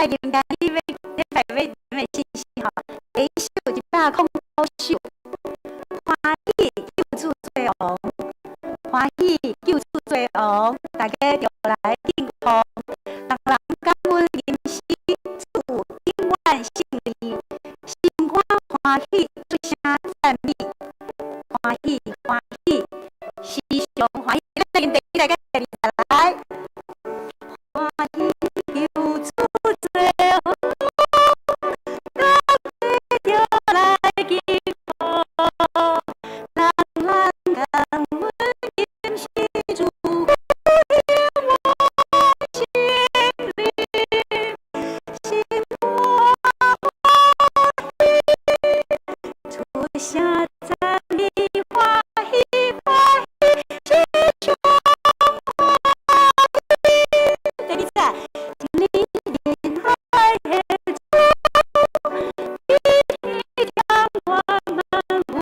來吟今日欲禮拜欲吟的信息吼，第一首109首，歡喜救主做王，歡喜救主做王，大家著來敬奉，人人感恩吟詩，主有永遠勝利，心肝歡喜出聲讚美，歡喜歡喜，時常歡喜。咱來吟第一個，第二個來，歡喜救主做王，大家著來敬奉，人人感恩吟詩，主有永遠勝利，心肝歡喜出聲讚美，歡喜歡喜，時常歡喜。第二次，真理仁愛的主，體貼我萬有，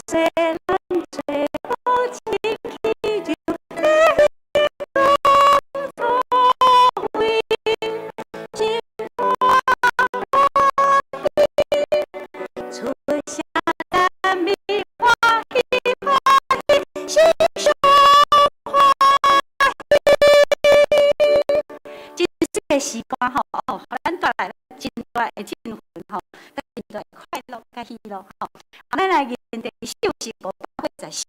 世人做好清氣，就作為，心肝歡喜出聲讚美，歡喜歡喜，時常歡喜。真水的詩歌吼，哦，予咱帶來真大的振奮吼，佮真大的快樂佮喜樂吼。咱來吟第二首是580首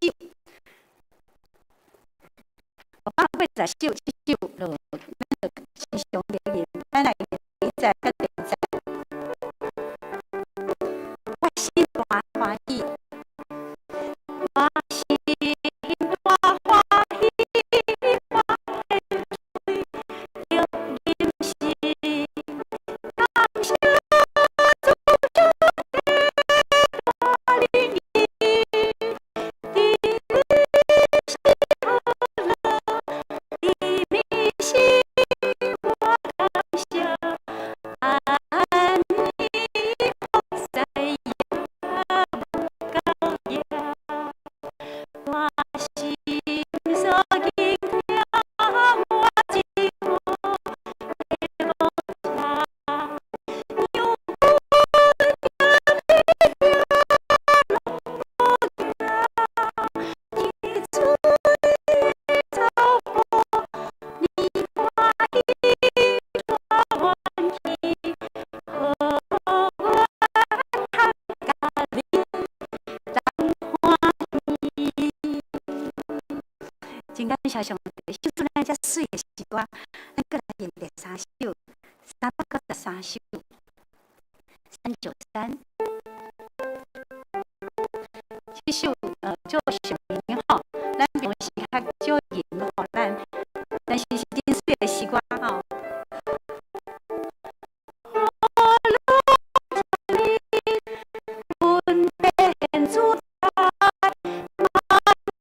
，580首，這首就咱就時常咧吟，咱來吟第一節佮第二節。我心肝歡喜，我心肝歡喜，我的喙著吟詩，感謝主上帝帶領伊，佇喜樂，佇美心我感謝，按你福在也無夠也，我心所敬聽，我真好的無差，讓阮踮拢無驚，一喙草坡，你歡喜帶阮去，予我通佮你同歡喜。真感謝上帝，唱出咱遮媠的詩歌，咱閣來吟第三首，393首，393。這首做上名吼，咱平時較少吟吼，咱但是是真媠的詩歌吼。何樂全恩典主在，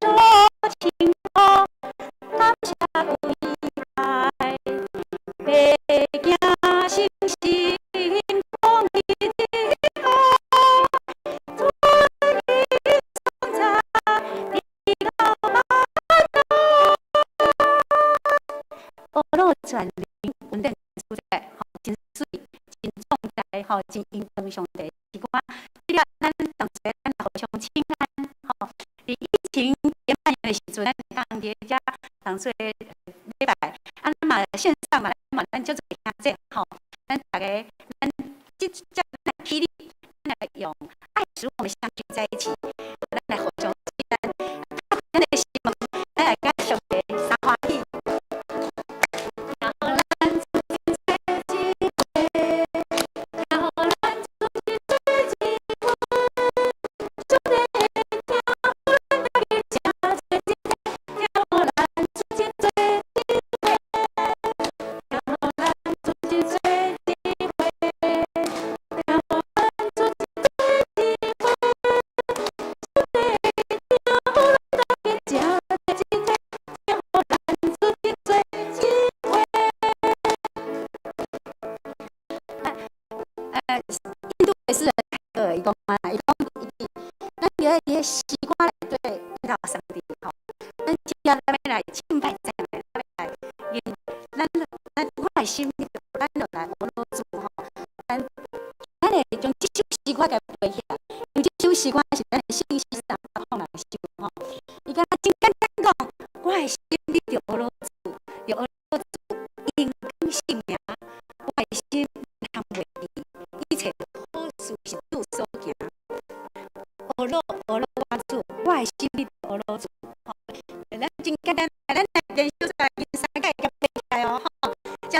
萬眾清苦，感謝歸來，白行誠實公義的路，主意所在，直到巴度。阿樂全靈恩典主在，吼，真媠，真壯大，吼，真榮光上帝詩歌。這個咱同齊，咱互相請安，吼。佇疫情蔓延的時陣，咱會當佇遮同齊禮拜，啊，咱嘛線上嘛，嘛咱足濟兄弟吼，咱逐家，咱這這來起立，咱來用愛使我們相聚在一起，咱來互相請安，咱的心，咱來佮上帝相歡喜。聽予咱做一回，聽予咱做一回，上帝聽予咱大家誠濟一回，聽予咱做一回，聽予咱做一回，聽予咱做一回，上帝聽予咱大家誠濟一回，聽予咱做一回。印度的詩人泰戈爾伊講啊，伊講伊咱佇咧詩歌內底見到上帝吼，咱只要咱欲來敬拜讚美，咱欲來咱咱我的心，咱就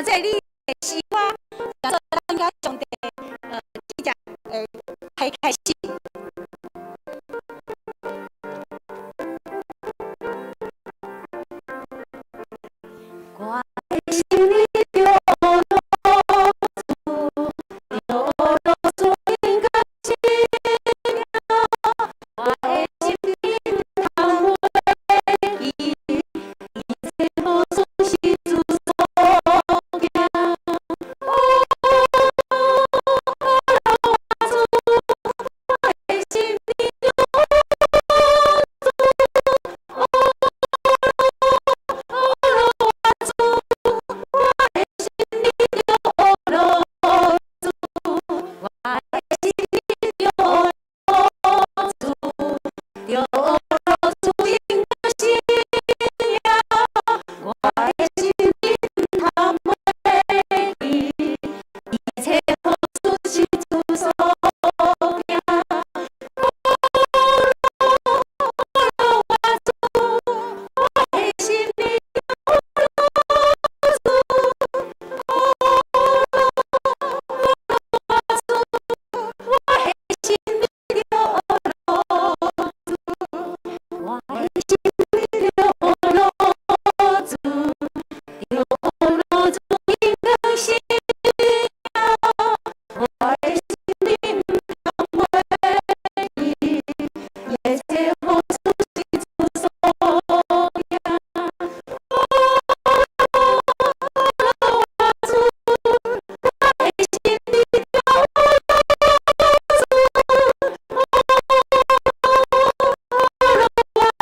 成做你的詩歌，成做咱佮上帝這只開開始。我的心裡著落主，著落主應該是我的心裡毋通袂記，一切好事是主所行。哦，主，我的心裡著主，哦，主，我的心裡著主，我的心裡著主，著主應該是我的心裡毋通袂記，一切好事是主所行。哦，主，我的心裡著主，哦，主，我的心裡著主，我的心裡著主，著主應該是我的心裡毋通袂記，一切好事是主所行。哦，主，我的心裡著主，哦，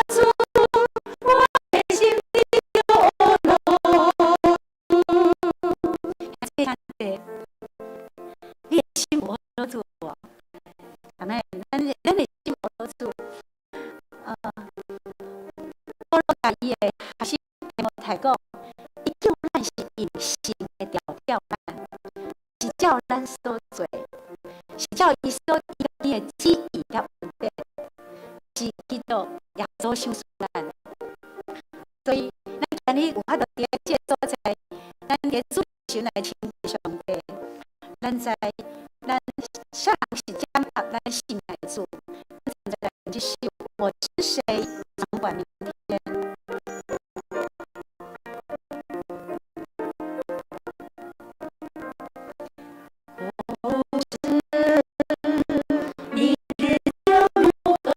主，我的心裡著主。兄弟，你的心有好主無？阿們，咱的心有好主。保祿共伊的學生提摩太講，伊救咱是用神的調教咱，是照咱所做，是照伊所伊家己的旨意佮恩典，是基督耶穌賞賜咱的。所以，咱今日有法度佇這個所在，咱佇主神來親近上帝，咱知咱啥人是掌握咱性命的主。咱來這首《我是誰》，掌管明天。我不知明日將如何，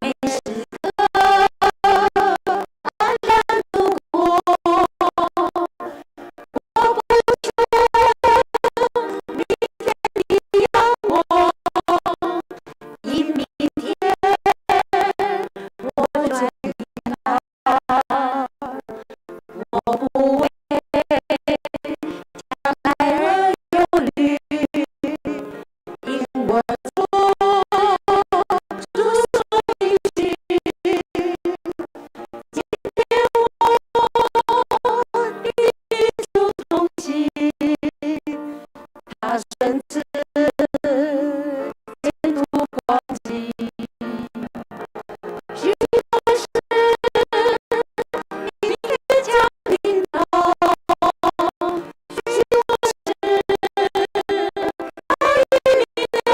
每時刻安然度過。我不求明天你養我，因明天我專靠。我不為將來而憂慮，因我主主所應許。今天我與主同行，他順賜前途光景。許多事明天將臨到，許多事早已明了，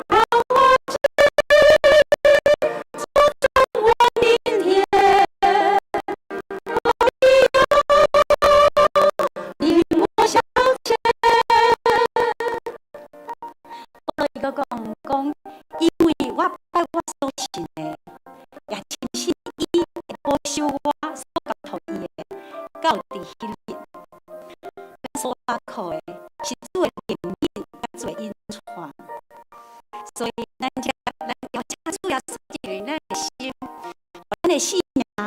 讓我知主掌握明天，何必憂，引我向前。保祿伊閣講講，因為我拜我所信的，也深信伊會保守我所交託伊的，到佇彼日。咱所靠的是主的憐憫佮主的恩寵，所以咱這咱邀請主耶穌進入咱的心，予咱的性命放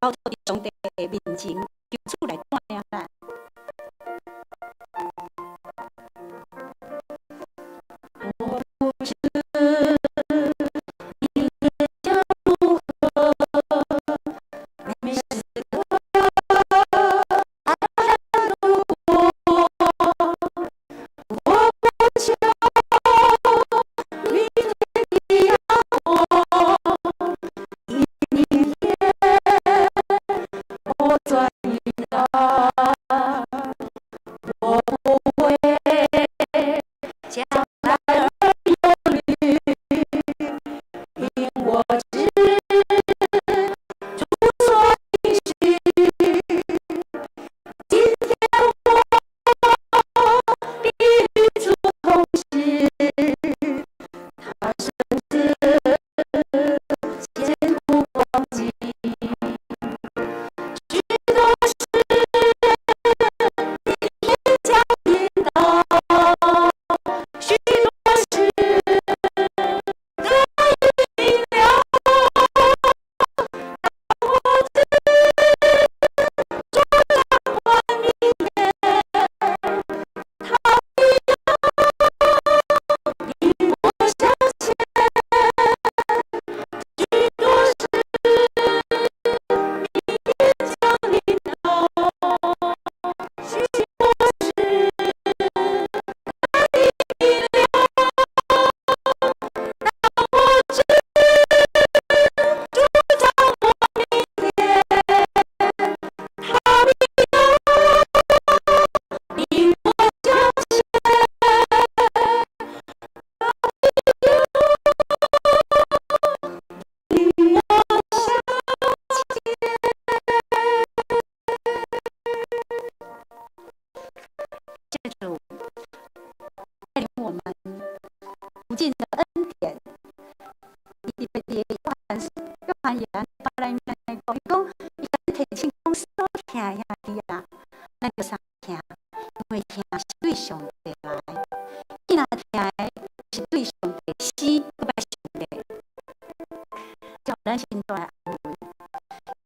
交託佇上帝的面前，求主來帶領咱。我不知明天將如何，每時刻安然度過。我不求明天你養我，因明天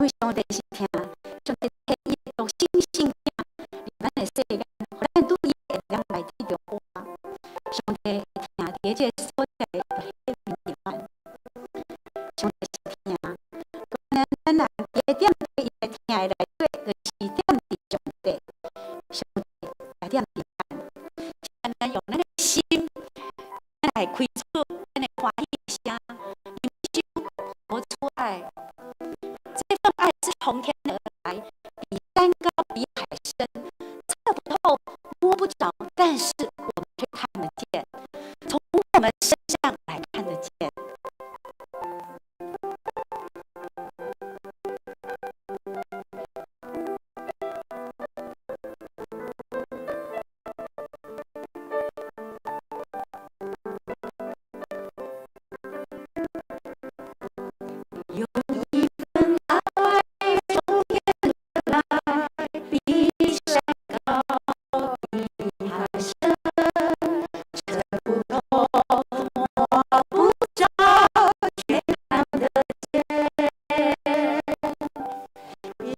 為上帝是疼，上帝差伊的獨生聖子佇咱的世間，予咱對伊會當來得著活。上帝的疼佇這个所在就顯明佇咱。上帝是疼，咱咱人佇個踮佇伊的疼的內底，就是踮佇上帝，上帝也踮佇咱。咱用咱的心，咱來開出咱的歡喜聲，忍受活出愛。這份愛是從天而來，比山高，比海深，測不透，摸不着，但是我們卻看得見，從我們身上來看得見。有一份愛從天而來，比山高，比海深，測不透，摸不着，卻看得見。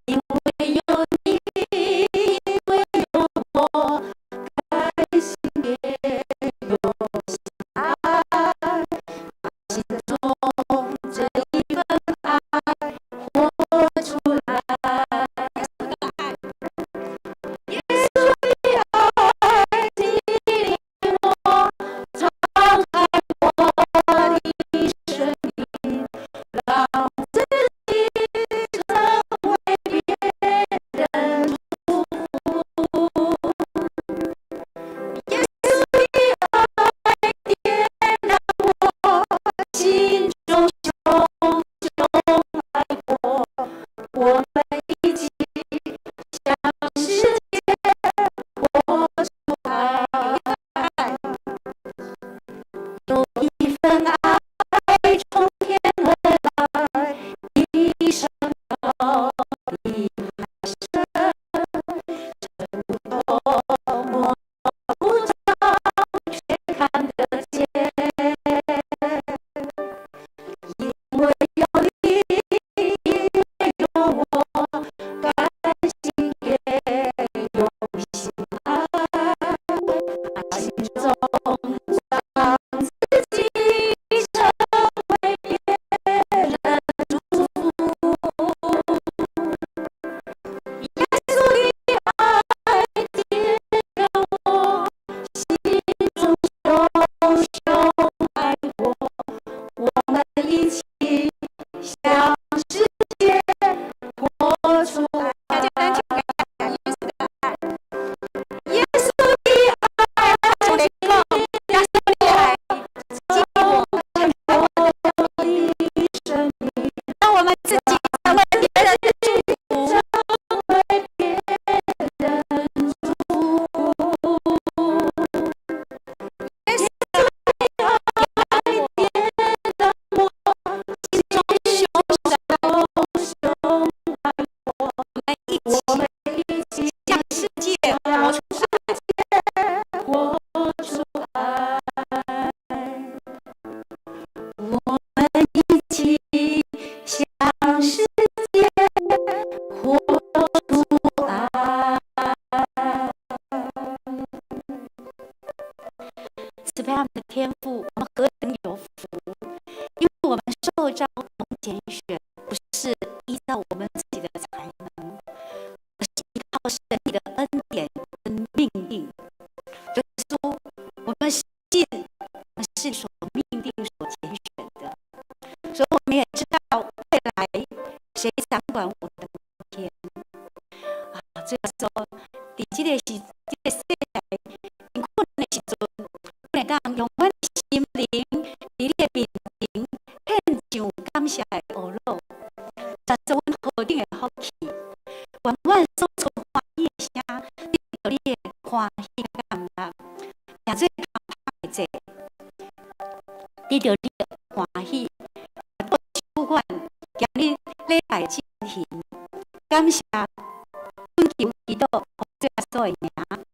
因為有你，因為有我，甘心也用心愛，把心中這一份愛活出來。耶穌的愛激勵我，敞開我的生命，讓自己成為別人祝福。耶穌的愛點燃我心中熊熊愛火，我們一起向世界活出愛。有一份愛從天而來，比山高，比海深，測不透，摸不着，卻看得見。因為有你，因為有我，甘心也用心愛，把心中讓自己成為別人祝福。耶穌的愛點燃我心中熊熊愛火，我們一起向世界活出愛。大家來唱耶穌的愛，耶穌的愛，耶穌的愛，激勵我成為我的生命，讓我們自己成為別人的祝福，成為別人祝福。耶穌的愛點燃我心中熊熊愛火，我們一起向世界活出愛，活出愛。我們一起向世界活出愛。慈悲我們的天父，我們何等有福！因為我們受召蒙揀選，不是依照我們自己的才能，而是依靠神你的恩典跟命定。耶穌，我們信，我們是所命定、所揀選的，所以我們也知道未來誰掌管我們的明天。啊，所以說，佇這个時，這个世代艱困的時陣，會當用阮的心靈佇你的面前獻上感謝的呵咾，這是阮何等的福氣！願阮所出歡喜的聲，得到你的歡喜感覺，成做香香的祭，得到你的歡喜，祝願今日禮拜進行，感謝懇求祈禱，奉主耶穌的名，阿們。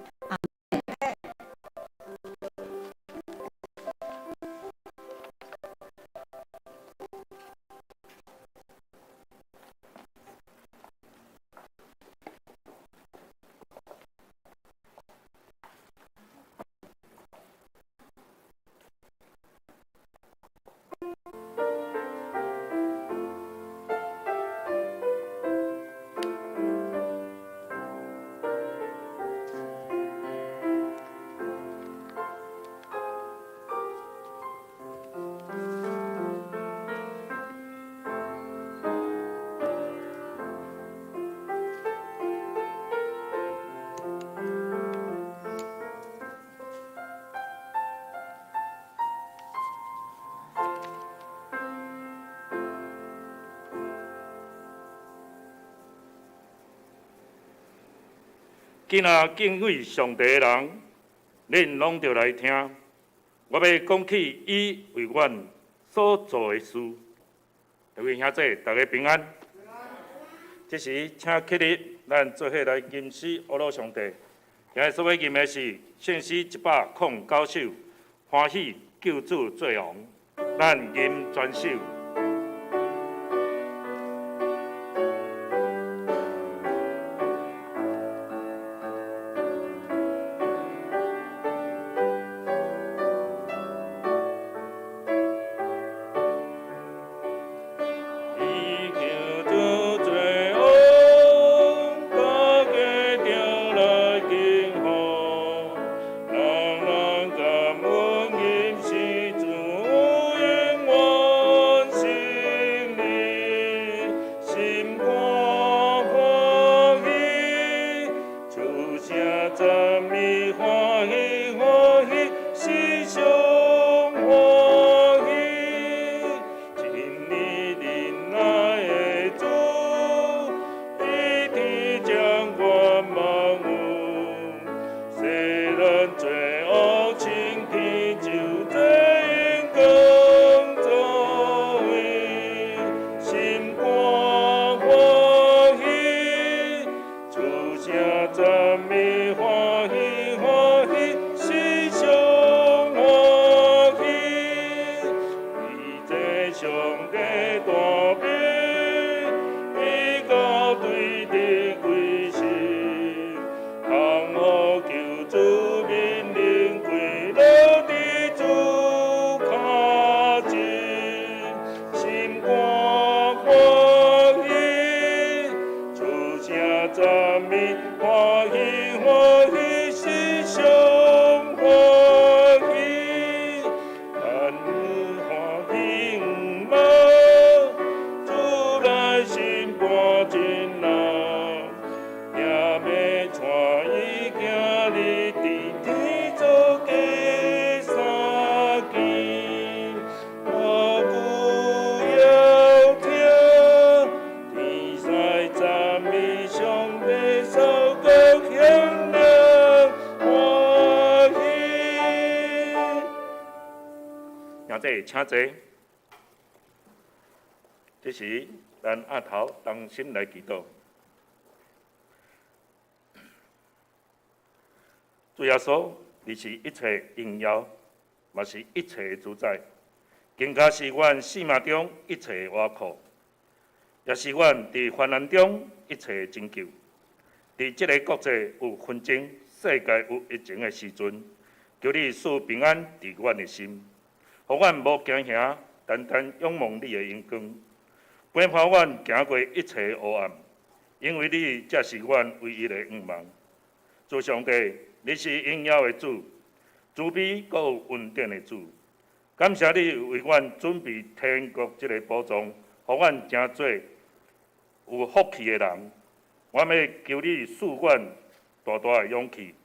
今仔敬畏上帝的人，恁攏著來聽。我欲講起伊為阮所做的事。各位兄弟，大家平安。這時請起立，咱做伙來吟詩阿羅上帝。今日所欲吟的是聖詩109首，歡喜救主做王。咱吟全首。兄弟，請坐。這時，咱阿頭同心來祈禱。主耶穌，你是一切榮耀，嘛是一切主宰，更加是阮生命中一切倚靠，也是阮佇患難中一切拯救。佇這个國際有紛爭、世界有疫情的時陣，求你賜平安佇阮的心，予阮無驚嚇，單單仰望你的榮光，陪伴阮行過一切黑暗，因為你才是阮唯一的向望。主上帝，你是榮耀的主，慈悲閣有恩典的主。感謝你為阮準備天國這个寶藏，予阮成做有福氣的人。我欲求你賜阮大大的勇氣，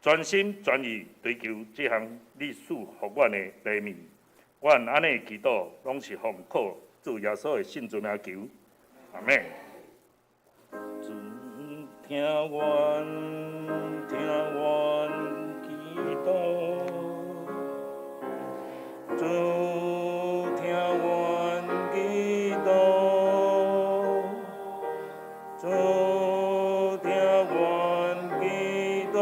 專心專意追求這項你賜予阮的禮物。阮按呢祈禱，攏是奉靠主耶穌的聖尊名求，阿們。主聽阮，聽阮祈禱，主聽阮祈禱，主聽阮祈禱，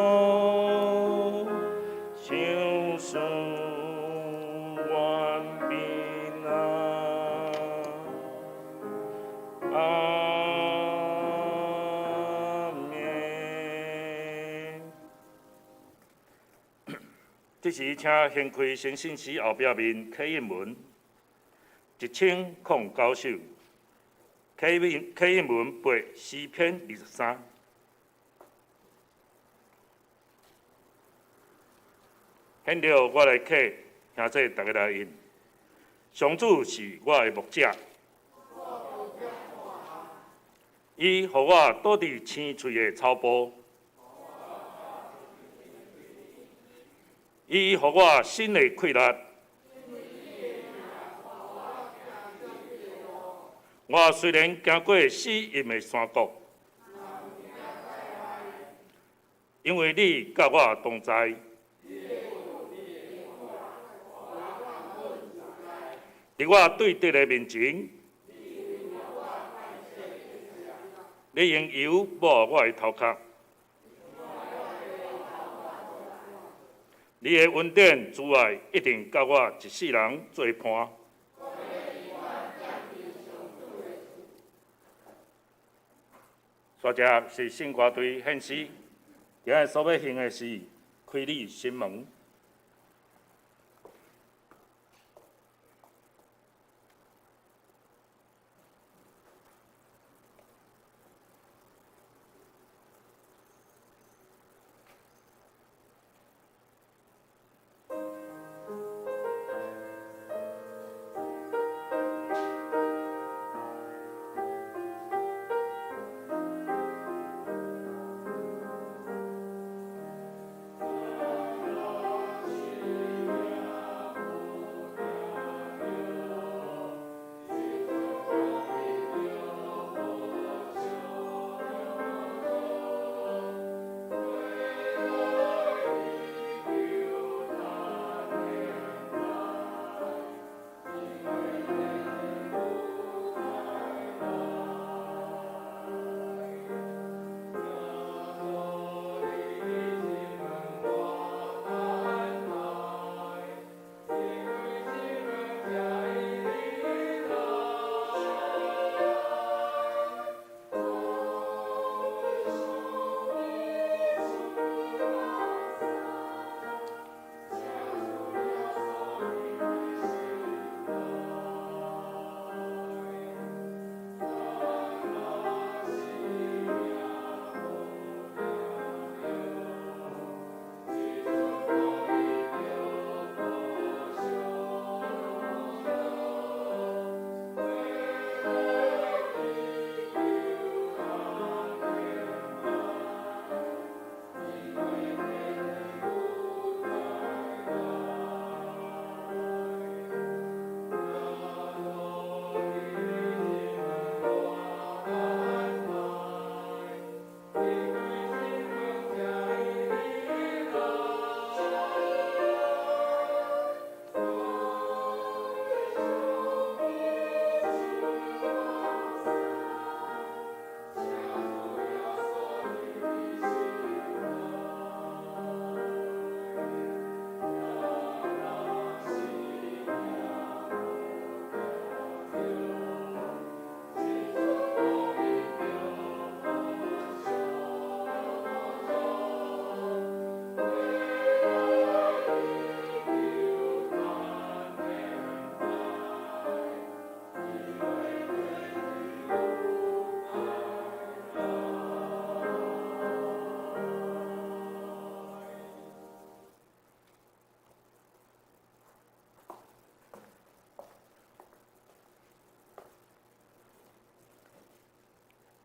賞賜阮平安。阿們。這時，請掀開先信詩後壁面刻印文1009首，刻印文背詩篇23。現在我來刻，兄弟大家來應。上主是我的牧者，伊予我倒佇青翠的草埔，伊予我新的氣力。我雖然行過死蔭的山谷，因為你佮我同在。佇我對敵的面前，你用油抹我的頭殼。你的恩典慈愛一定佮我一世人做伴。煞接是聖歌隊獻詩，今日所欲獻的是開你心門。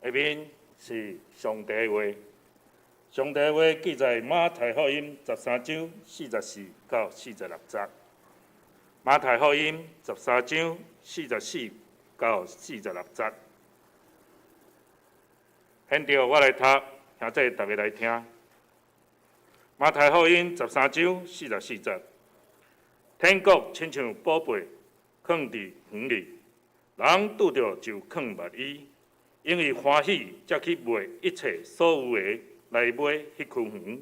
下面是上帝話，上帝話記載馬太福音十三章四十四到四十六節。馬太福音十三章四十四到四十六節。現在我來讀，兄弟逐家來聽。馬太福音十三章四十四節，天國親像寶貝，囥佇園裡，人拄著就囥捌伊。因為歡喜，才去賣一切所有的來買彼區園。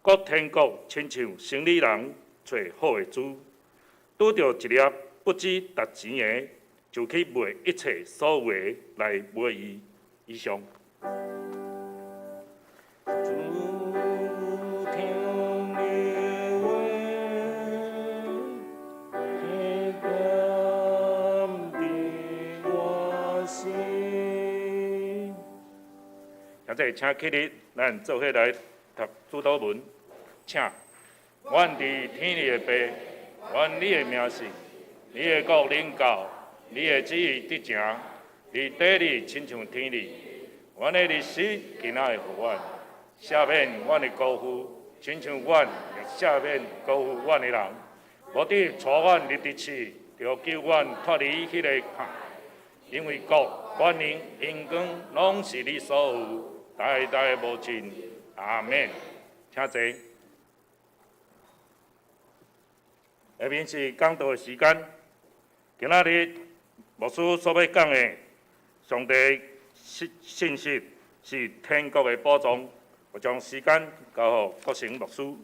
閣天國親像生理人揣好的珠，拄著一粒不止值錢的，就去賣一切所有的來買伊。以上。現在請起立，咱做伙來讀主禱文。請，阮佇天裡的父，願你的名聖，你的國臨到，你的旨意得成，佇地裡親像天裡。阮的日食今仔日予阮，赦免阮的辜負，親像阮會赦免辜負阮的人。無得帶阮入佇試，著救阮脫離彼个凶。因為國、權能、榮光，攏是你所有，代代無盡。阿們。請坐。下面是講道的時間。今仔日牧師所欲講的上帝信信息是天國的寶藏。我將時間交予國成牧師。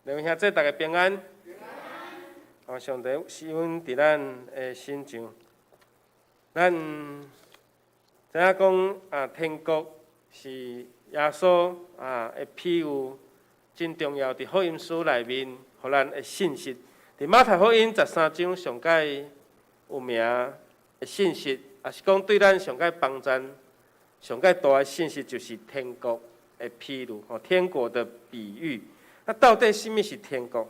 兩位兄弟，大家平安。啊，上帝施恩佇咱的身上，咱知影講啊，天國是耶穌啊的譬喻，真重要。佇福音書內面，予咱的信息。佇馬太福音13章上蓋有名的信息，也是講對咱上蓋幫贊、上蓋大的信息，就是天國的譬喻，吼，天國的比喻。啊，到底啥物是天國？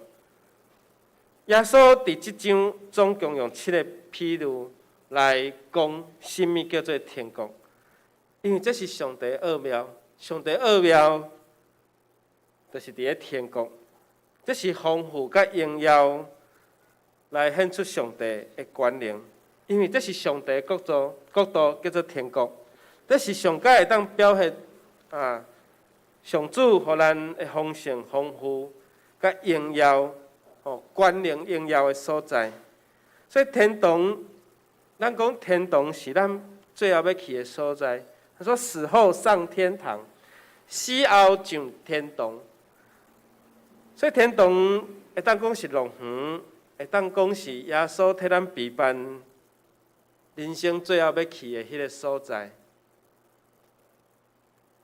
耶穌佇這章總共用七个譬喻來講啥物叫做天國，因為這是上帝奧妙，上帝奧妙就是佇咧天國，這是豐富佮榮耀來顯出上帝的權能，因為這是上帝國度，國度叫做天國，這是上蓋會當表現啊，上主予咱的豐盛、豐富佮榮耀。哦，權能榮耀的所在，所以天堂，咱講天堂是咱最後欲去的所在。他說死後上天堂，死後上天堂。所以天堂會當講是樂園，會當講是耶穌替咱備辦人生最後欲去的彼个所在。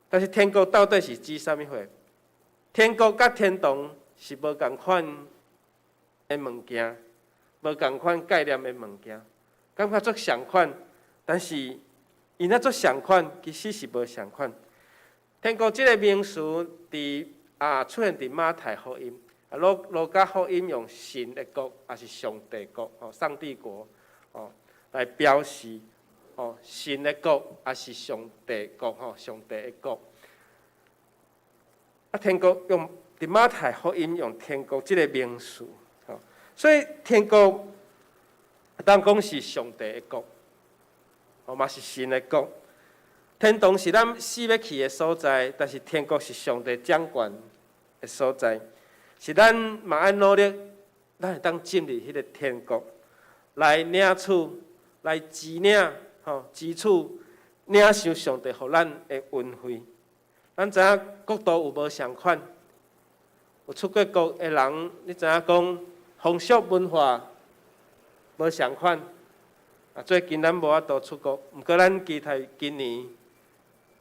但是天國到底是指啥物貨？天國佮天堂是無仝款的物件，無仝款概念的物件，感覺足相款，但是𪜶若足相款，其實是無相款。天國這个名詞佇啊出現佇馬太福音，啊路路加福音用神的國，抑是上帝國，吼，上帝國，吼，來表示，吼，神的國，抑是上帝國，吼，上帝的國。啊，天國用佇馬太福音用天國這个名詞。所以天國當講是上帝的國，吼嘛是神的國。天堂是咱死欲去的所在，但是天國是上帝掌權的所在，是咱嘛愛努力，咱會當進入彼个天國，來領取、來支領、吼支取、領受上帝予咱的恩惠。咱知影國度有無仝款，有出過國的人，你知影講？風俗文化無仝款，啊！最近咱無法度出國，毋過咱期待今年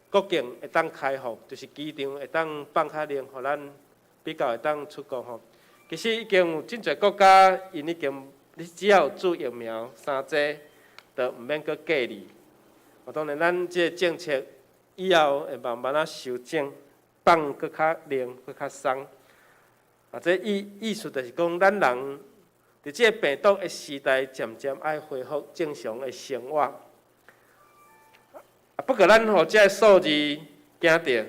國境會當開放，就是機場會當放較靈，予咱比較會當出國吼。其實已經有真濟國家，𪜶已經你只要有注疫苗三劑，就毋免閣隔離。啊，當然咱這个政策以後會慢慢仔修正，放閣較靈，閣較鬆。啊，這意意思就是講，咱人佇這个病毒的時代，漸漸愛恢復正常的生活。啊，不過咱予這个數字驚著，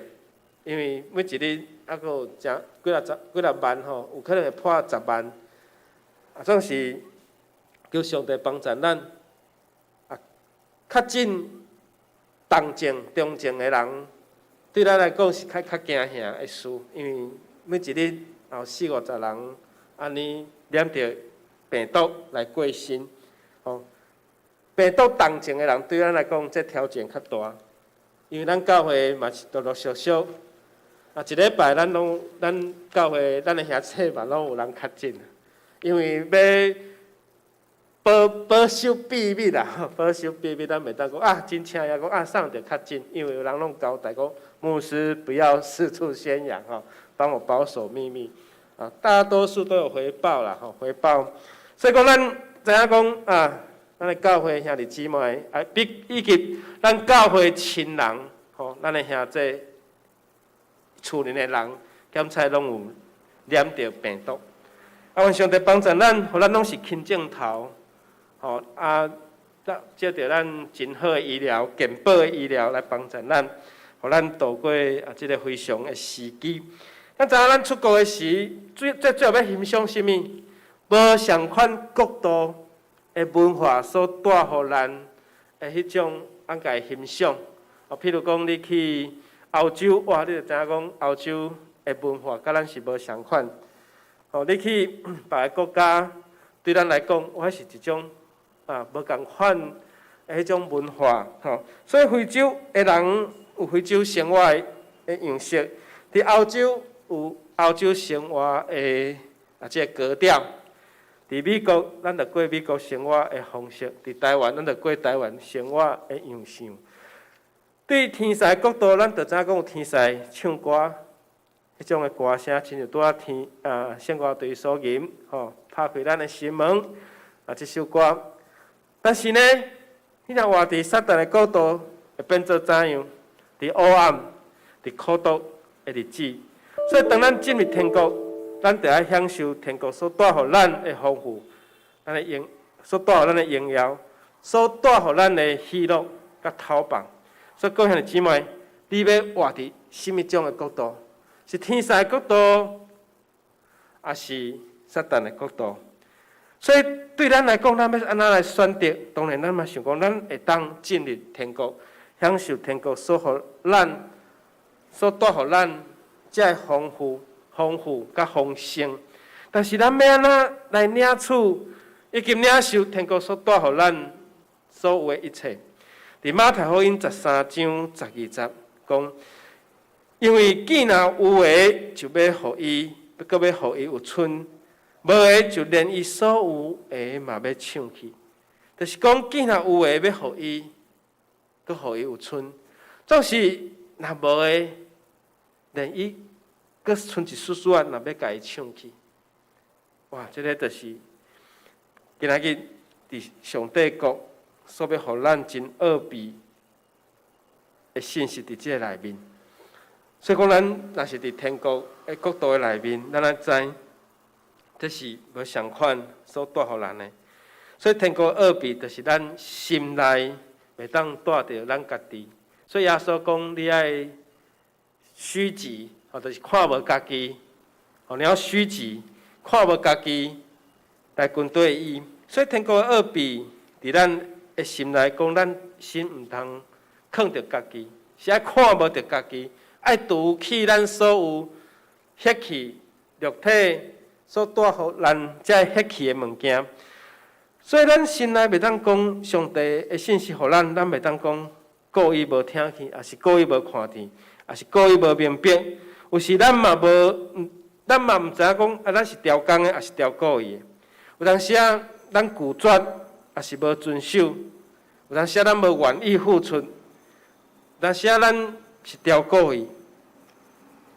因為每一日猶閣有誠幾若十幾若萬吼，有可能會破十萬。啊，總是求上帝幫助咱。啊，確診重症、中症的人，對咱來講是較較驚嚇的事，因為每一日。有四五十人按呢染著病毒來過身，吼，病毒重症的人對咱來講，這挑戰較大，因為咱教會嘛是陸陸續續，啊，一禮拜咱攏咱教會咱的兄弟嘛攏有人確診，因為欲保保守秘密啦，保守秘密，咱袂當講啊，真請也講啊，送著確診，因為有人攏交代講，牧師不要四處宣揚吼，幫我保守秘密。啊，大多數都有回報啦，吼，回報。所以講，咱知影講啊，咱的教會兄弟姊妹，啊，比以及咱教會親人，吼，咱的兄弟厝裡的人，檢測攏有染著病毒。啊，願上帝幫助咱，予咱攏是輕症頭，吼啊，藉著咱真好的醫療、健保的醫療來幫助咱，予咱度過啊這个非常的時機。咱知影咱出國的時，最最最後欲欣賞啥物？無仝款國度的文化所帶予咱的彼種，咱共伊欣賞。哦，譬如講你去歐洲，哇，你就知影講歐洲的文化佮咱是無相款。哦，你去別个國家，對咱來講，哇，彼是一種啊無仝款的彼種文化。吼，所以非洲的人有非洲生活的樣式，佇歐洲有歐洲生活的啊這個格調。佇美國，咱就過美國生活的方式；佇台灣，咱就過台灣生活的樣式。對天使國度，咱就知影講有天使唱歌，彼種的歌聲，親像拄仔天啊聖歌隊所吟吼，拍開咱的心門啊，這首歌。但是呢，你若活佇撒旦的國度，會變做怎樣？佇黑暗、佇苦毒的日子。所以，當咱進入天國，咱就愛享受天國所帶予咱的豐富，咱的榮所帶予咱的榮耀，所帶予咱的喜樂佮透放。所以，各位兄弟姊妹，你欲活佇啥物種的國度？是天使的國度，抑是撒旦的國度？所以，對咱來講，咱欲按怎來選擇？當然，咱嘛想講，咱會當進入天國，享受天國所予咱、所帶予咱這个豐富、豐富佮豐盛。但是，咱欲按怎來領取以及領受天國所帶予咱所有的一切？佇馬太福音13章12節講，因為既若有的，就欲予伊，閣欲予伊有賰；無的，就連伊所有的嘛欲搶去。就是講，既若有的，欲予伊，閣予伊有賰；總是若無的，連伊閣賰一絲絲仔，嘛欲共伊搶去。哇！這个就是今仔日佇上帝國所欲予咱真奧秘的信息佇這個內面。所以講，咱若是佇天國的國度的內面，咱愛知，這是無相款所帶予咱的。所以天國奧秘就是咱心內袂當帶著咱家己。所以耶穌講，你愛虛己，吼，就是看無家己，吼，你要虛己，看無家己來跟綴伊。所以天國的奧秘佇咱的心內講，咱心毋通囥著家己，是愛看無著家己，愛除去咱所有血氣、肉體所帶予咱這血氣的物件。所以咱心內袂當講上帝的信息予咱，咱袂當講故意無聽去，抑是故意無看見，抑是故意無明白。有時咱嘛無，咱嘛毋知影講啊，咱是刁工的，抑是刁故意的。有當時啊，咱拒絕，抑是無遵守；有當時啊，咱無願意付出；有當時啊，咱是刁故意，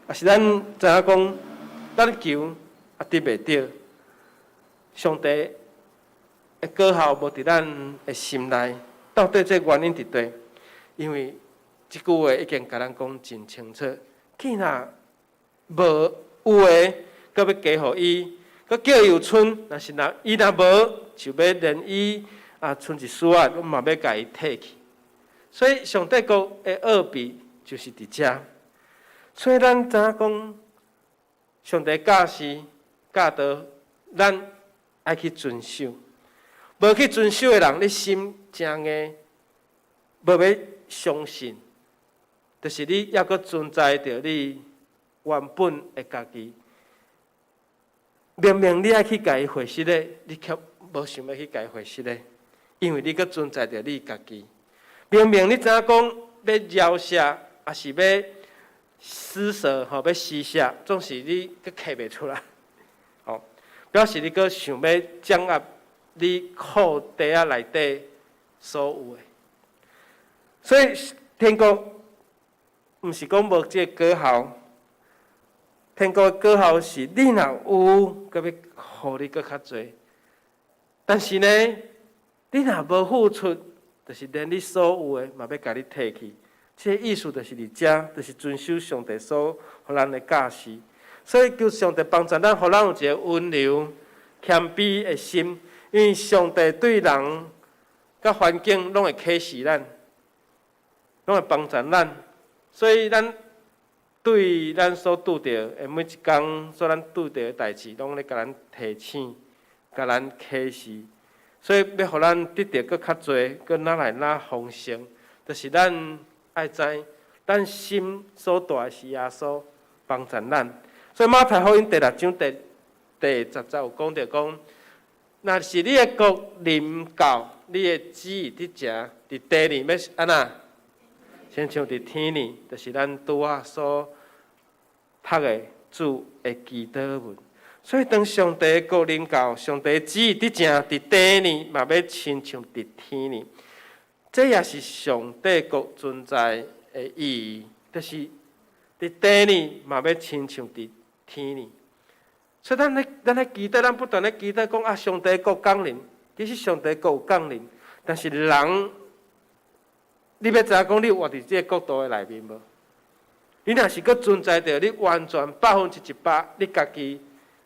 抑是咱知影講，咱求啊得袂著，上帝的果效無佇咱的心內，到底這原因佇佗？因為這句話已經共咱講真清楚。既若無有的，閣欲加予伊，閣叫伊有賰，但是若伊若無，就欲連伊啊賰一絲仔，攏嘛欲共伊提去。所以上帝國的奧秘就是佇遮。所以咱知影講，上帝教示教導，咱愛去遵守。無去遵守的人，你心誠硬，無欲相信，就是你猶閣存在著你原本的家己。明明你愛去共伊會失的，你卻無想欲去共伊會失的，因為你閣存在著你家己。明明你知影講欲饒恕，抑是欲施捨，吼，欲施捨，總是你閣揢袂出來，吼，表示你閣想欲掌握你褲袋仔內底所有的。所以天國毋是講無這个果效，天國的果效是你若有，閣欲予你閣較濟。但是呢，你若無付出，就是連你所有的嘛欲共你提去。這个意思就是佇遮，就是遵守上帝所予咱的教示。所以求上帝幫助咱，予咱有一个溫柔、謙卑的心。因為上帝對人佮環境攏會啟示咱，攏會幫助咱。所以咱對咱所拄著的每一工，所咱拄著的代誌，攏咧共咱提醒、共咱啟示。所以欲予咱得著閣較濟，閣愈來愈豐盛，就是咱愛知咱心所帶的是耶穌幫助咱。所以馬太福音第六章第十節有講著講，若是你的國臨到，你的旨意佇遮佇地裡欲按怎？親像佇天裡，就是咱拄仔所讀的主的祈禱文。所以當上帝的國臨到，上帝旨意佇遮佇地裡，嘛欲親像佇天裡。這也是上帝國存在的意義，就是佇地裡嘛欲親像佇天裡。所以咱咧祈禱，咱不斷咧祈禱講啊，上帝國降臨。其實上帝國有降臨，但是人，你欲知影講你有活佇這个國度的內面無？你若是閣存在著，你完全100%，你家己，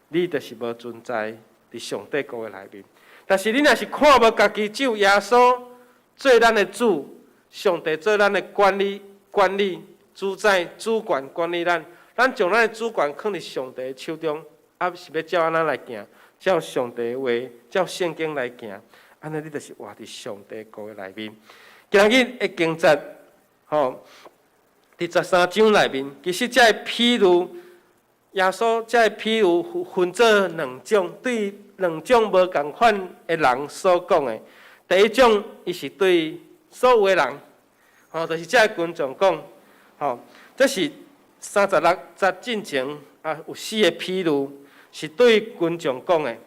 你就是無存在佇上帝國的內面。但是你若是看無家己，只有耶穌做咱的主，上帝做咱的管理主宰、主權管理咱，咱將咱的主權囥佇上帝的手中，啊，是欲照按怎來行？照上帝的話，照聖經來行，按呢你就是活佇上帝國的內面。今日的經節，吼，佇13章內面，其實這个譬喻，耶穌這个譬喻分做兩種，對兩種無仝款的人所講的。第一種，伊是對所有的人，吼，就是這个群眾講，吼，這是36節進前啊，有四个譬喻是對群眾講的。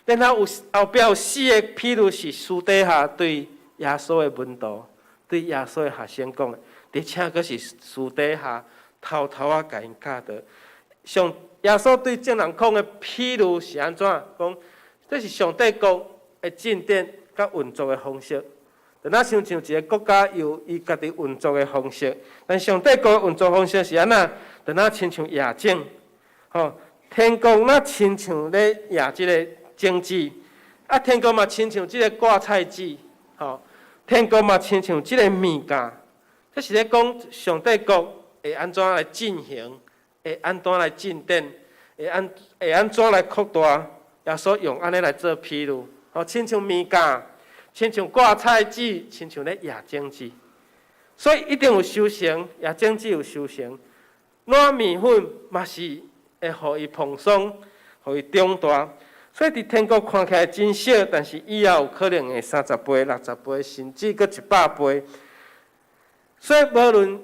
然後有後壁有四个譬喻是私底下對耶穌的門徒、對耶穌的學生講的，而且閣是私底下偷偷仔共𪜶教導。像耶穌對眾人講的譬喻是按怎？講這是上帝國的進展佮運作的方式。就若親像一个國家有伊家己運作的方式，但上帝國運作方式是按怎？就若親像野種，吼，天國若親像咧野這个種子，啊，天國嘛親像這个掛菜籽，吼，天國嘛親像這个麵鹼。這是咧講上帝國會按怎來進行，會按怎來進展，會按怎來擴大。耶穌用按呢來做譬喻，吼，親像麵鹼，親像掛菜籽，親像咧野種子，所以一定有收成，野種子有收成。滷麵粉嘛是會予伊膨鬆，予伊長大。所以佇天國看起來真小，但是以後有可能會30倍、60倍，甚至閣100倍。所以無論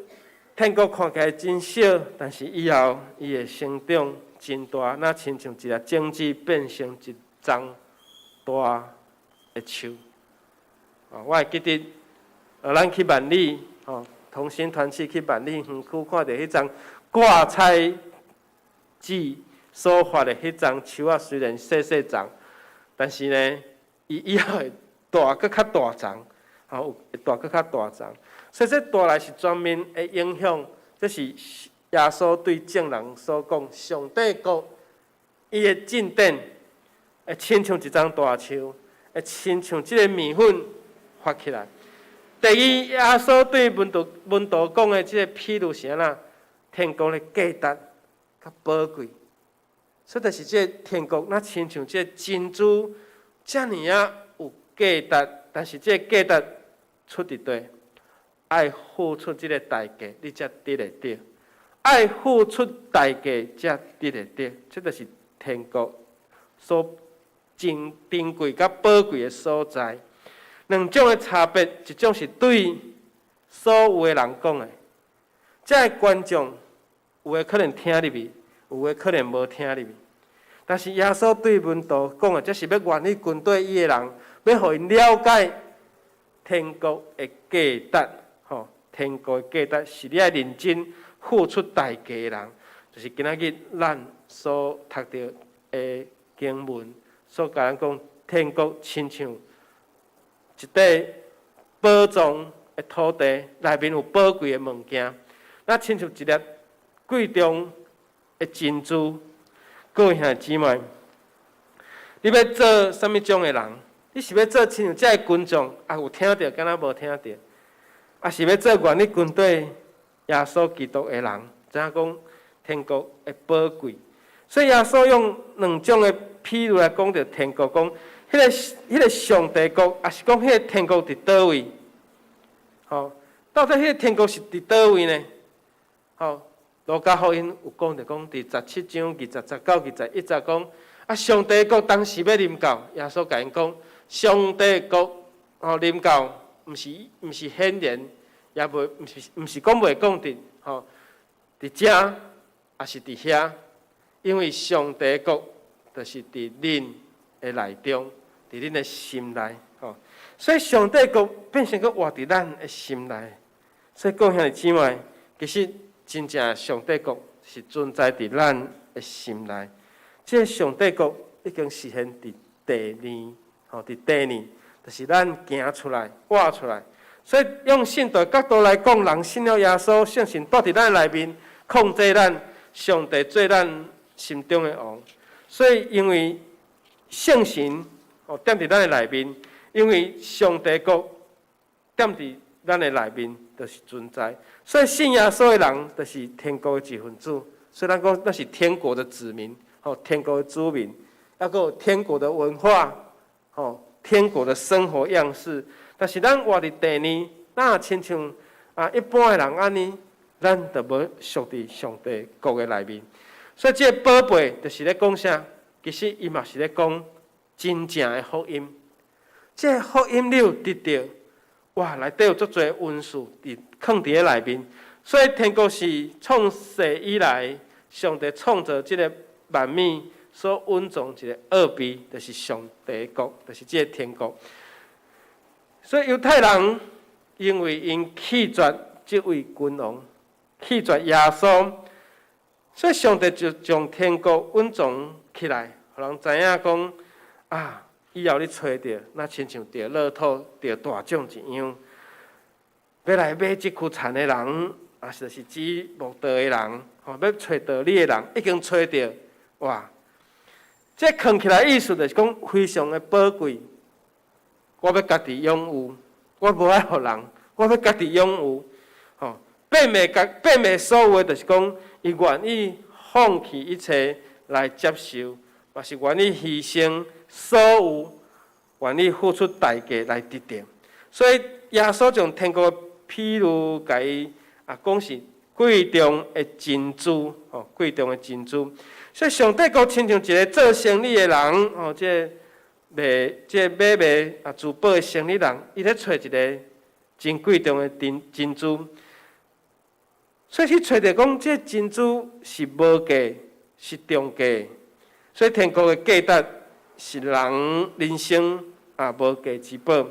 天國看起來真小，但是以後伊會成長真大，若親像一粒種子變成一叢大的樹。我會記得，咱去萬里，吼，同心團契去萬里園區，看著彼叢掛菜籽所發的彼叢樹仔，雖然細細叢，但是呢，伊以後會大閣較大叢，吼，會大閣較大叢。所以這帶來是全面的影響，這是耶穌對眾人所講，上帝國伊的進展會親像一叢大樹，會親像這个麵粉發起來。第二，耶穌對門徒講的這个譬喻是按怎？天國的價值較寶貴，所以就是這个天國，若親像這个珍珠遮爾仔有價值，但是這个價值出佇佗？愛付出這个代價，你才得會著；愛付出代價，才得會著。這就是天國所真珍貴佮寶貴的所在。兩種的差別，一種是對所有的人講的，這个觀眾有的可能聽入去，有的可能無聽入去。但是耶穌對門徒講的，這是欲願意跟綴伊的人，欲予𪜶了解天國的價值。吼，天國的價值是你愛認真付出代價的人，就是今仔日咱所讀著的經文，所共咱講，天國親像一塊寶藏的土地，內面有寶貴的物件，若親像一粒貴重的珍珠。各位兄弟姊妹，你欲做啥物種的人？你是欲做親像這个群眾，啊有聽著，敢若無聽著？抑是欲做願意跟綴耶穌基督的人？知影講天國的寶貴？所以耶穌用兩種的譬喻來講著天國，講彼个上帝國，抑是講彼个天國佇佗位？吼，到底彼个天國是佇佗位呢？吼，路加福音有講著講，佇17章20節到21節講，啊，上帝國當時欲臨到，耶穌共𪜶講，上帝國吼臨到，毋是顯然，也袂毋是講袂講佇吼，佇遮，抑是佇遐，因為上帝國就是佇恁的內中，佇恁的心內，吼，所以上帝國變成閣活佇咱的心內。所以各位兄弟姊妹，其實真正上帝國是存在佇咱的心內。這个上帝國已經實現佇地面，吼，佇地面，就是咱行出來、活出來。所以用信徒角度來講，人信了耶穌，聖神住佇咱內面，控制咱，上帝做咱心中的王。所以因為聖神哦踮佇咱的內面，因為上帝國踮佇咱的內面，就是存在。所以信耶穌的人，就是天國的一份子。所以咱講，咱是天國的子民，吼，天國的子民，抑閣有天國的文化，吼，天國的生活樣式。但是咱活佇地呢，咱若親像啊一般的人按呢，咱就無屬佇上帝國的內面。所以這个寶貝就是咧講啥？其實伊嘛是咧講真正的福音。這个福音你有得著，哇，內底有足濟恩賜佇囥佇咧內面。所以天國是創世以來，上帝創造這個萬物所蘊藏一個奧秘，就是上帝國，就是這個天國。所以猶太人因為𪜶棄絕這位君王，棄絕耶穌，所以上帝就將天國隱藏起來，予人知影講啊，以後你揣著，若親像著樂透、著大獎一樣，欲來買這區田的人，抑是就是指墓道的人，吼，欲揣道理的人，已經揣著，哇！這囥起來意思就是講非常的寶貴，我欲家己擁有，我無愛予人，我欲家己擁有，吼，變賣家變賣所有的，就是講伊願意放棄一切來接受，嘛是願意犧牲所有，願意付出代價來得著。所以耶穌將天國的譬喻，共伊啊講是貴重的珍珠，吼，貴重的珍珠。所以上帝國親像一個做生意的人，吼，這个賣這个買賣啊珠寶的生意人，伊咧揣一个真貴重的珍珠。所以去揣著講，這珍珠是無價，是重價。所以天國的價值是人人生啊無價之寶。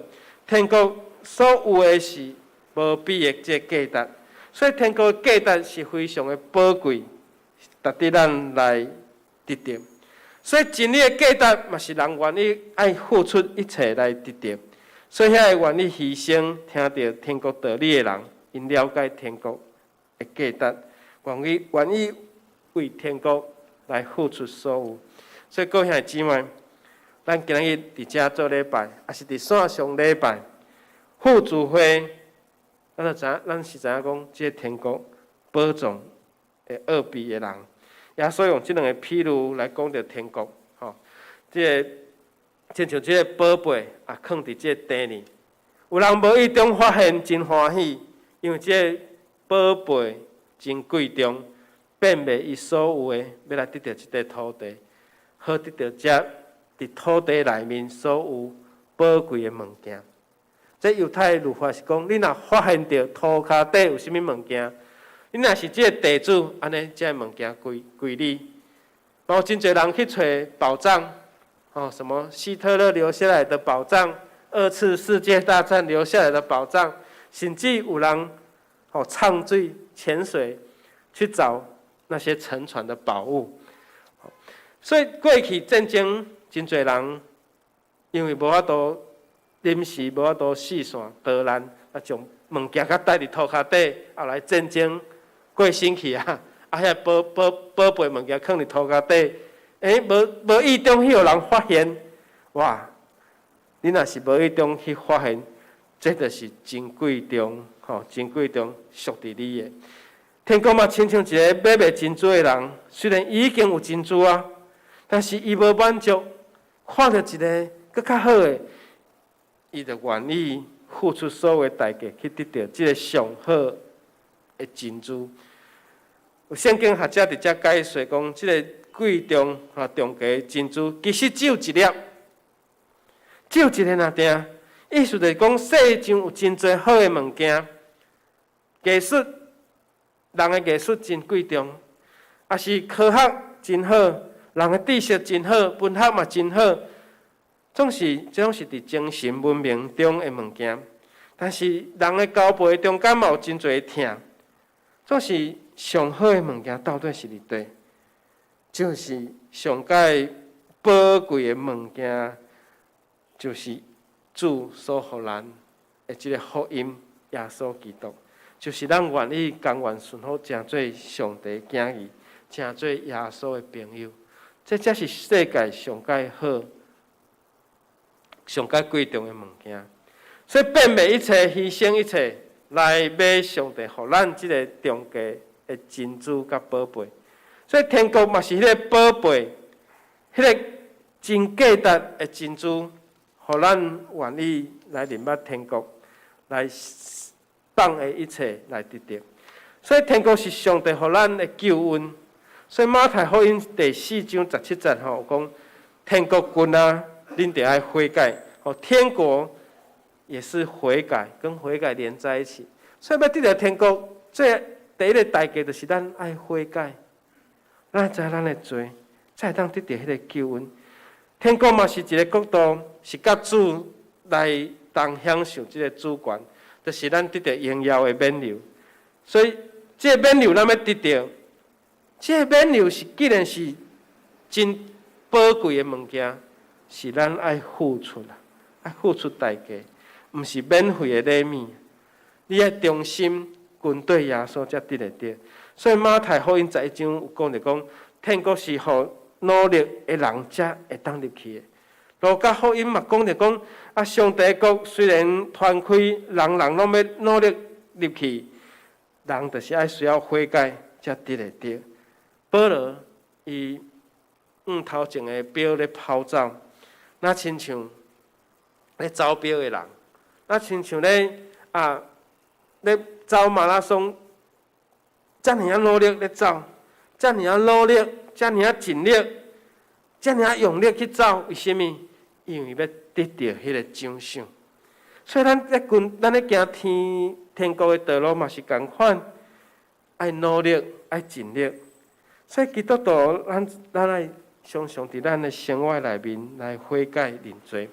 天國所有的是無比的這個價值，所以天國的價值是非常的寶貴，值得咱來得著。所以真理的價值嘛是人願意愛付出一切來得著。所以遐个願意犧牲聽著天國道理的人，𪜶了解天國的價值，願意為天國來付出所有。所以各位兄弟姊妹，咱今日佇遮做禮拜，抑是佇線上禮拜，互助會，咱就知影，咱是知影講，這个天國寶藏的奧秘的人。耶穌用這兩个譬喻來講著天國，吼，這个親像這個寶貝啊，囥佇這個地裡，有人無意中發現，真歡喜，因為這个寶貝真貴重，變賣伊所有的，欲來得著這塊土地，好得著這佇土地內面所有寶貴的物件。這猶太律法是講，你若發現著塗跤底有啥物物件，你若是這个地主，按呢，這个物件歸你。嘛有真濟人去揣寶藏，哦，什麼希特勒留下來的寶藏，二次世界大戰留下來的寶藏，甚至有人哦暢水潛水去找那些沉船的寶物。所以過去戰爭真濟人，因為無法度臨時無法度四散逃難，啊，將物件較帶佇塗跤底，後來戰爭過身去啊，啊，遐寶貝物件囥佇塗跤底，欸，無意中去予人發現，哇！你若是無意中去發現，這就是真貴重，吼，真貴重，屬佇你的。天國嘛，親像一个買賣珍珠的人，雖然伊已經有珍珠啊，但是伊無滿足，看著一个閣較好的，伊就願意付出所有的代價去得著這个上好的珍珠。有聖經學者佇遮解說講，這个貴重啊上佳珍珠，其實只有一粒，只有一个爾定。意思就是講，世上有真濟好的物件，藝術，人的藝術真貴重，抑是科學真好，人的知識真好，文學嘛真好，總是這攏是佇精神文明中的物件。但是人的交背中間嘛有真濟疼，總是上好的物件到底是佇佗？就是上佳寶貴的物件，就是主所予咱的這个福音，耶穌基督，就是咱願意甘願順服，成做上帝囝兒，成做耶穌的朋友，這才是世界上佳好、上佳貴重的物件。所以變賣一切，犧牲一切，來買上帝予咱這个上佳的珍珠佮寶貝。所以天國嘛是彼个寶貝，彼个真價值的珍珠，予咱願意來入捌天國，來放下一切來得著。所以天國是上帝予咱的救恩。所以馬太福音第4章17節吼講，天國近啊，恁著愛悔改。吼，天國也是悔改，跟悔改連在一起。所以欲得著天國，最第一个代價就是咱愛悔改，咱知咱的罪，才會當得著彼个救恩。天國嘛是一个國度，是佮主來同享受這个主權，就是咱得著榮耀的免留。所以這个免留咱欲得著，這個免留是既然是真寶貴的物件，是咱愛付出啦，愛付出代價，毋是免費的禮物。你愛忠心跟綴耶穌才得會著。所以馬太福音11章有講著講，天國是予努力的人才會當入去的。路加福音嘛講著講，啊，上帝國雖然傳開，人人攏欲努力入去，人就是愛需要悔改才得會著。保羅伊向頭前的標咧跑走，若親像咧走標的人，若親像咧啊咧走馬拉松，遮爾仔努力咧走，遮爾仔努力，遮爾仔盡力，遮爾仔用力去走，為啥物？因為欲得著彼个獎賞。所以咱咧跟咱咧行天國的道路嘛是仝款，愛努力，愛盡力。所以基督徒，咱愛常常佇咱的生活內面來悔改認罪，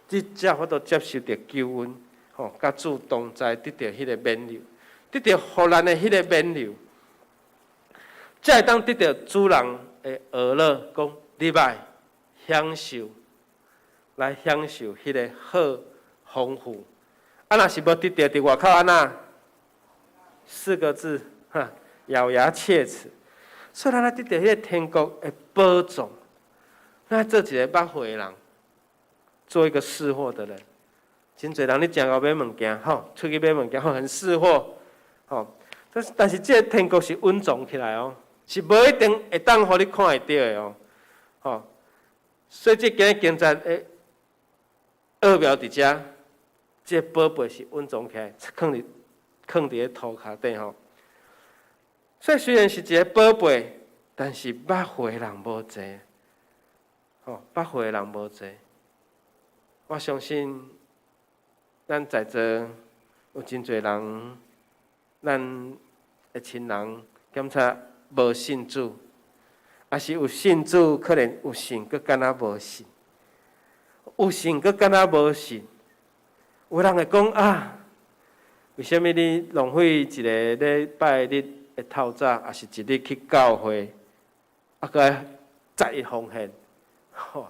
這才有法度接受著救恩，吼，佮主同在得著彼个免留，得著予咱的彼个免留，才會當得著主人的呵咾，講入來享受，來享受彼个好豐富。啊，若是無得著，佇外口按怎？四個字，哈，咬牙切齒。所以咱愛得著彼个天國的寶藏，咱愛做一个捌貨的人，做一個識貨的人。真濟人咧誠𠢕買物件，吼，出去買物件，吼，很識貨，吼。但是這个天國是隱藏起來哦，是無一定會當予你看會著的哦，吼。所以這今日經節的奧妙佇遮，這個寶貝是隱藏起來，囥佇咧塗跤底吼。所以雖然是一个寶貝，但是捌貨的人無濟，吼，捌貨的人無濟。我相信，咱在座有真濟人，咱的親人檢查無信主，抑是有信主，可能有信，閣敢若無信；有信，閣敢若無信。有人會講啊，為啥物你浪費一个禮拜日的透早，抑是一日去教會，啊，閣愛十一奉獻？吼，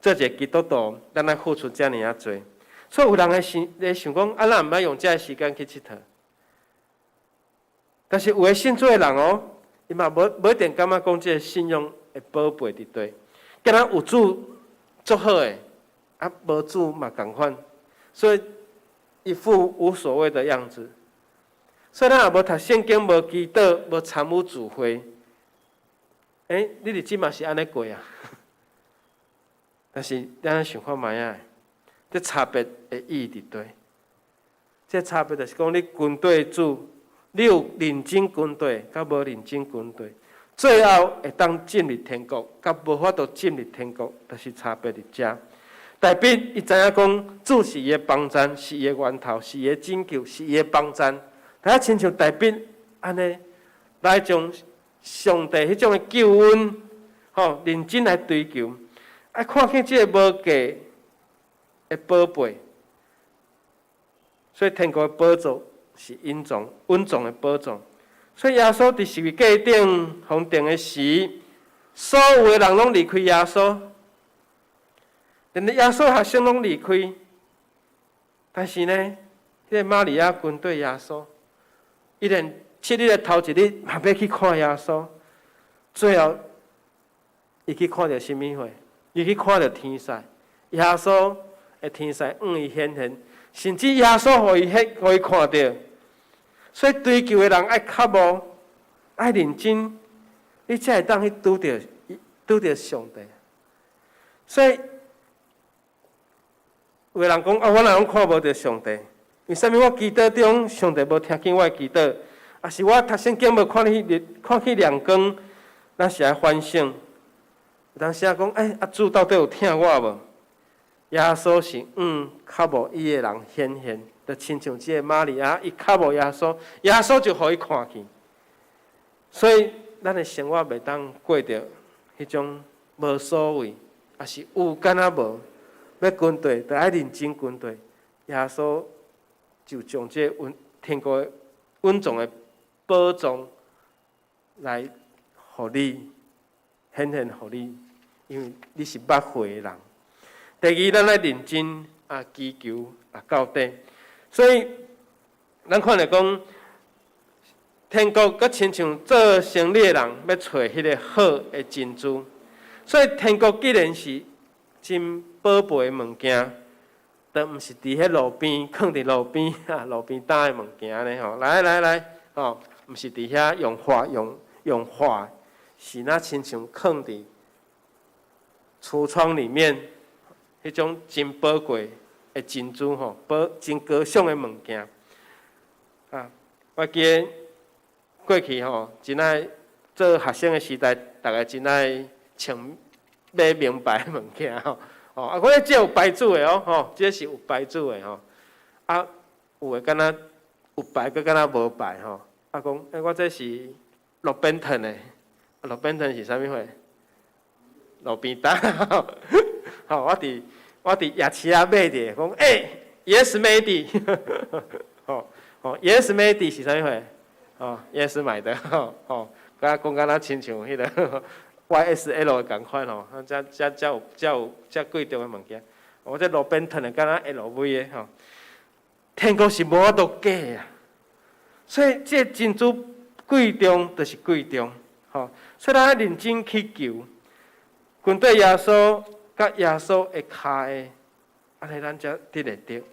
做一个基督徒，咱愛付出遮爾仔濟，所以有人會想咧想講，啊，咱毋愛用這个時間去𨑨迌。但是有的信主的人哦，伊嘛無一定感覺講這个信仰的寶貝佇佗，敢若有主足好的，啊，無主嘛仝款，所以一副無所謂的樣子。所以咱也無讀聖經，無祈禱，無參與聚會。欸，你日子嘛是按呢過啊？但是咱想看覓仔，這差別的意義佇佗？這差別就是講，你跟綴主，你有認真跟綴，佮無認真跟綴，最後會當進入天國，佮無法度進入天國，就是差別佇遮。大衛伊知影講，主是伊的幫贊，是伊的源頭，是伊的拯救，是伊的幫贊。大家親像大衛按呢，來將上帝彼種的救恩，吼，認真來追求，啊，看見這个無價的寶貝。所以天國的寶座是隱藏、隱藏的寶藏。所以耶穌佇十字架頂予釘的時，所有的人攏離開耶穌，連耶穌學生攏離開。但是呢，彼个瑪利亞跟綴耶穌，伊連七日的頭一日嘛欲去看耶穌，最後伊去看著啥物貨？伊去看著天使，耶穌的天使向伊顯現。甚至耶穌予伊彼，予伊看著，所以追求的人愛渴慕，愛認真，你才會當去拄著拄著上帝。所以有的人講啊，我若攏看無著上帝，為啥物我祈禱中上帝無聽見我的祈禱？抑是我讀聖經無看見看見亮光，咱是愛反省。有當時仔講，欸，啊主到底有疼我無？耶穌是向渴慕伊的人顯現，就親像這个瑪利亞，伊渴慕耶穌，耶穌就予伊看見。所以，咱的生活袂當過著彼種無所謂，抑是有敢若無，欲跟綴，就愛認真跟綴。耶穌就將這個天國隱藏的寶藏來予你，顯現予你，因為你是捌會的人。第二，咱愛認真啊，祈求啊，到底。所以，咱看著講，天國閣親像做生理的人欲揣彼个好的珍珠。所以，天國既然是真寶貝的物件，都毋是佇彼路邊囥佇路邊啊，路邊擔的物件呢吼。來來來，吼，毋是佇遐用化用用化，是若親像囥佇櫥窗裡面。彼種真寶貴的珍珠吼，寶真高尚的物件啊！我記得過去吼，真愛做學生的時代，逐家真愛穿買名牌的物件吼。哦，啊，我這有牌子的哦，吼，這是有牌子的吼。啊，有的敢若有牌，閣敢若無牌吼。啊，講，欸，我這是路邊攤的，路邊攤是啥物貨？路邊攤。吼，我佇夜市仔買的，講欸，Yes made，吼吼，Yes made 是啥物貨？哦，Yes 買的，吼吼，敢講敢若親像彼个 YSL 仝款吼，遮遮遮有遮有遮貴重的物件。我這路邊攤的敢若 LV 的吼，天國是無法度假啊，所以這珍珠貴重就是貴重，吼，所以咱愛認真去求，跟綴耶穌。佮耶穌的跤下，按呢咱才得會著。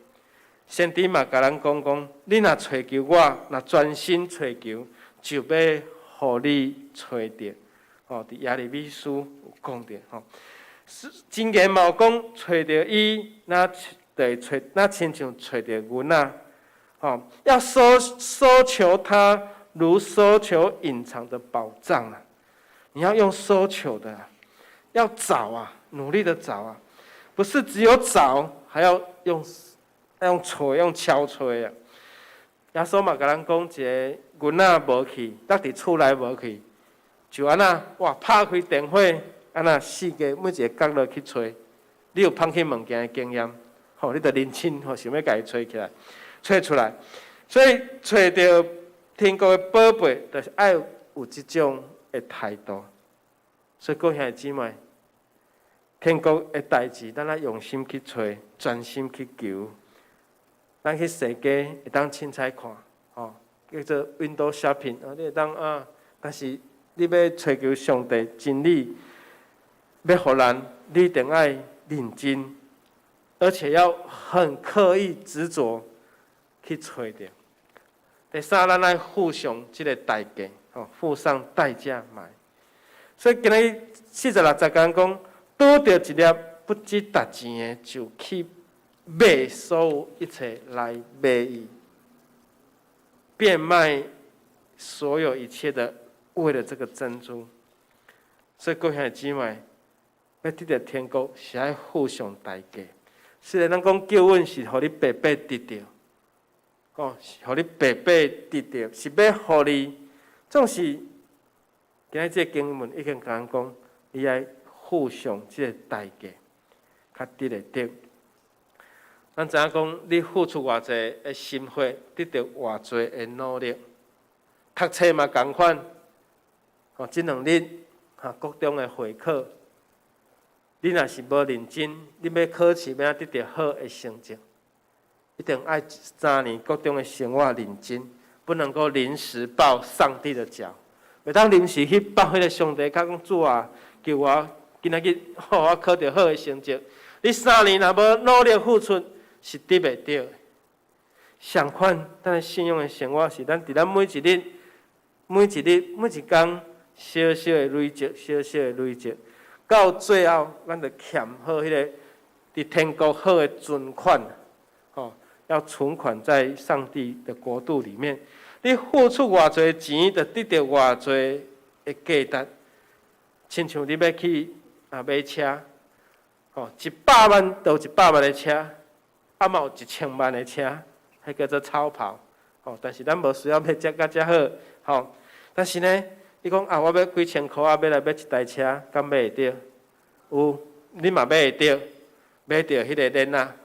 先知嘛共咱講講，你若揣求我，若專心揣求，就欲予你揣著。吼，佇耶利米書有講著吼。箴言嘛有講，揣著伊，若會揣，若親像揣著銀仔。吼，要搜搜求他，如搜求隱藏的寶藏啊！你要用搜求的，要找啊！努力的找啊，不是只有找，還要用用揣，用敲揣啊。耶穌嘛共咱講，一个銀仔無去，落佇厝內無去，就按怎哇，拍開電火，按怎四界每一个角落去揣，你有拋棄物件的經驗，吼，你著認真吼，想欲共伊揣起來，揣出來。所以揣著天國的寶貝，就是愛有這種的態度。所以各位兄弟姊妹，天國的代誌，咱愛用心去揣，專心去求。咱去踅街會當凊彩看，吼，叫做 window shopping，啊，你會當啊，但是你欲揣求上帝真理，欲予咱，你一定愛認真，而且要很刻意執著去揣著。第三，咱愛付上這个代價，吼，付上代價買。所以今日46節講講，拄著一粒不知值錢的，就去賣所有一切來買伊。變賣所有一切的，為了這個珍珠。所以各位兄弟姊妹，欲得著天國是愛付上代價。雖然咱講救恩是予你白白得著，講是予你白白得著，是欲予你，總是今日這個經文已經共咱講，你愛付上這個代價，較得會著。咱知影講，你付出偌濟的心血，得著偌濟的努力。讀冊嘛仝款，吼，這2日哈國中的會考，你若是無認真，你欲考試欲按怎得著好的成績？一定愛3年國中的生活認真，不能夠臨時抱上帝的腳，袂當臨時去抱彼个上帝，跤講主啊，求我今仔日予我考著好的成績。你三年若無努力付出，是得袂著。相款，咱信仰的生活是咱佇咱每一日、每一日、每一工，小小的累積，小小的累積，到最後，咱就欠好彼个佇天國好的存款，吼，要存款在上帝的國度裡面。你付出偌濟錢，就得著偌濟的價值。親像你欲去啊買車，吼，100萬就有100萬的車，啊嘛有1000萬的車，彼叫做超跑，吼。但是咱無需要買這佮遮好，吼。但是呢，你講啊，我欲幾千箍啊，欲來買一台車，敢買會著？有，你嘛買會著，買著彼个鏈仔，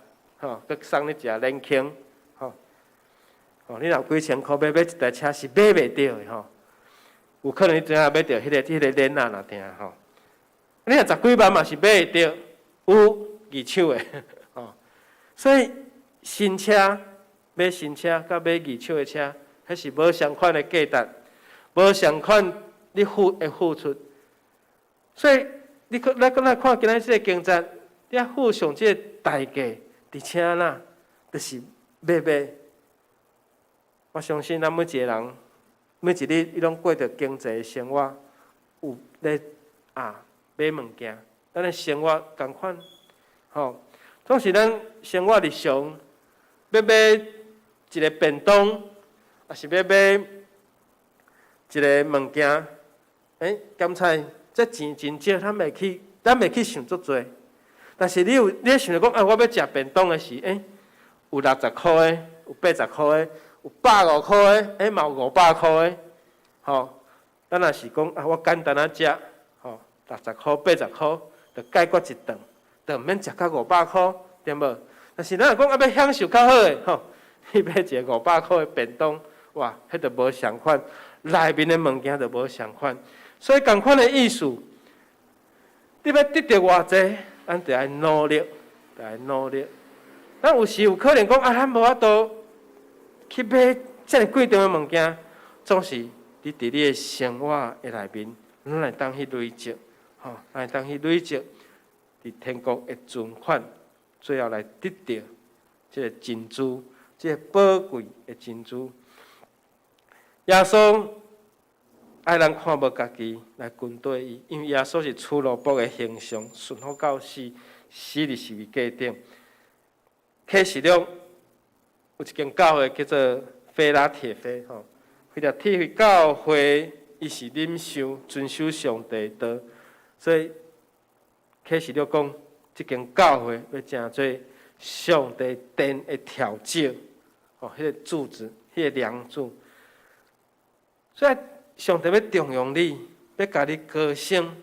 吼，閣送你一个輪圈，吼。吼，你若有幾千箍欲買一台車是買袂著的吼。有可能你知影買著彼个鏈仔爾定吼。你若十幾萬嘛是買會著，有二手的，吼。所以新車買新車佮買二手的車，彼是無相款的價值，無相款你付的付出。所以你閣咱閣來看今仔這个經節，你愛付上這个代價，而且啦，就是欲買。我相信咱每一个人，每一日伊攏過著經濟的生活，有咧啊買物件，咱的生活仝款，吼，總是咱生活日常欲買一个便當，抑是欲買一个物件，檢查這錢真少，咱袂去想足濟。但是你有你想著講，啊，我欲食便當的時，有60箍的，有80箍的，有150箍的，嘛有500箍的，吼。咱若是講啊，我簡單仔食，吼，60箍、80箍就解決一頓，就毋免食到五百箍，對無？但是咱若講啊，欲享受較好的，吼，去買一个五百箍的便當，哇，彼就無相款，內面的物件就無相款。所以仝款的意思，你欲得著偌濟，咱就愛努力，就愛努力。咱有時有可能講啊，咱無法度去買遮爾貴重的物件，總是你佇你的生活的內面，咱會當去累積，吼，咱會當去累積佇天國的存款，最後來得著這个珍珠，這个寶貴的珍珠。耶穌愛咱看無家己來跟綴伊，因為耶穌是出蘿蔔的形象，順服到死，死佇十字架頂。啟示錄有一間教會叫做非拉鐵非，吼，非拉鐵非教會，伊是忍受遵守上帝的道，所以啟示錄講，這間教會欲成做上帝殿的柱石，吼，彼个柱子，彼个梁柱。所以上帝欲重用你，欲共你高升，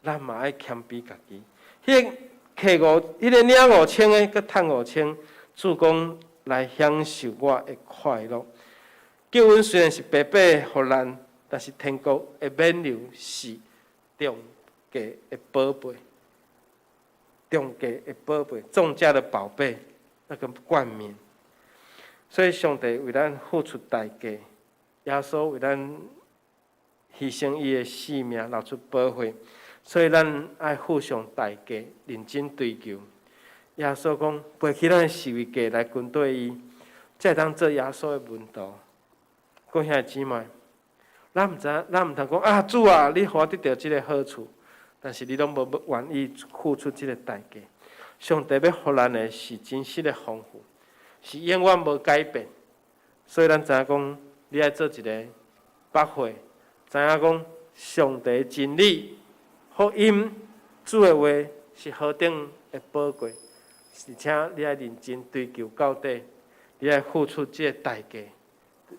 咱嘛愛謙卑家己。彼个摕五，彼个領五千的，閣趁五千，主講來享受我的快樂。救恩雖然是白白予咱，但是天國的免留是重價的寶貝，重價的寶貝，重價的寶貝，那個冠冕。所以上帝為咱付出代價，耶穌為咱犧牲伊的性命，流出寶血。所以咱愛付上代價，認真追求。耶穌講，背起咱的十字架來跟綴伊，才會當做耶穌的門徒。各位兄弟姊妹，咱毋知，咱毋通講啊，主啊，你予我得著這个好處，但是你攏無願意付出這个代價。上帝欲予咱的是真實的豐富，是永遠無改變。所以咱知影講，你愛做一个百歲，知影講上帝真理、福音、主的話是何等的寶貴，而且你愛認真追求到底，你愛付出這個代價。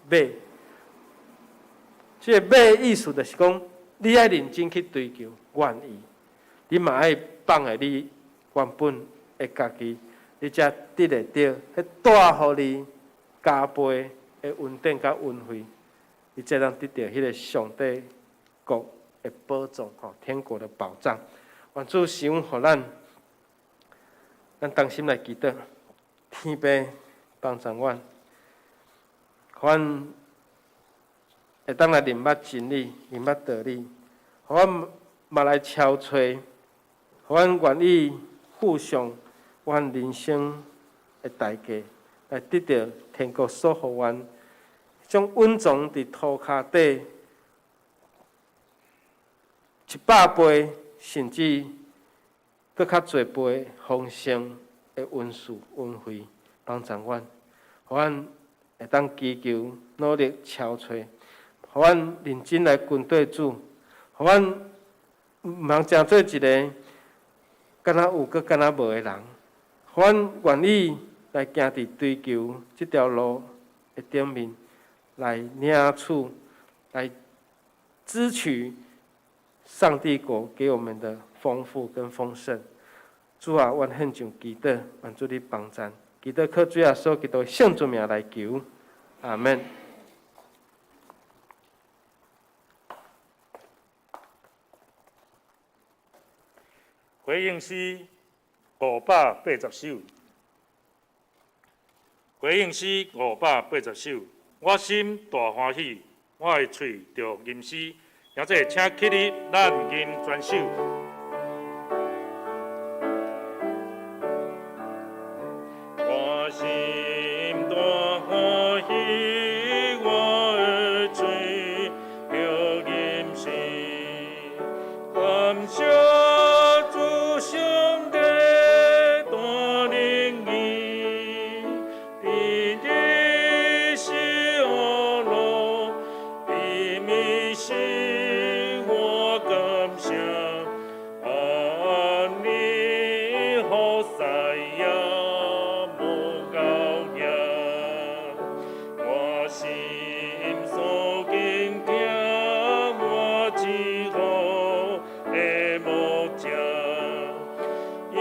買，這个買意思就是講，你愛認真去追求，願意，你嘛愛放下你原本的家己，你才得會著彼帶予你加倍的恩典佮恩惠，你才通得著彼个上帝國的寶藏吼，天國的寶藏。願主賜予咱，咱同心來祈禱，天父幫助阮，予阮會當來認捌真理，認捌道理，予阮嘛來超揣，予阮願意付上阮人生的代價，來得著天國所予阮，將隱藏佇塗跤底100倍，甚至閣較濟倍豐盛的恩賜恩惠，幫助阮，予阮會當祈求努力超揣，予阮認真來跟綴主，予阮毋通成做一个敢若有閣敢若無的人，予阮願意來行佇追求這條路的頂面，來領取、來支取上帝國給我們的豐富跟豐盛。主啊，阮獻上祈禱，願主你幫贊。祈禱靠主耶穌基督聖尊名來求，阿門。回應詩580首，回應詩580首，我心大歡喜，我的喙著吟詩，現在請起立，咱吟全首。我心大歡喜，我的喙著吟詩，感謝主上帝大能義，佇日時呵樂，佇暝時我感謝，按你好賽亞無夠贏，我心所敬聽，我至好的牧者，羊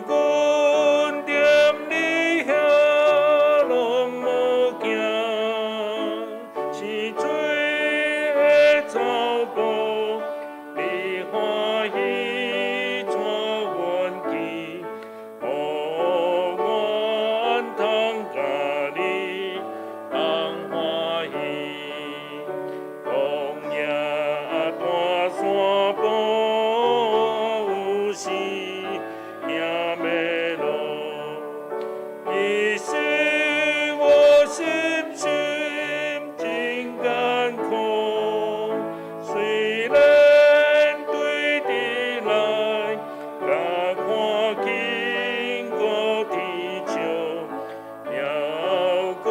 群踮你遐攏無驚，溪水的草埔，你歡喜帶阮去，予阮通佮你同歡喜。曠野大山埔有時行迷路，彼時我心心真艱苦，雖然對敵來，敢看見閣啼笑，猶閣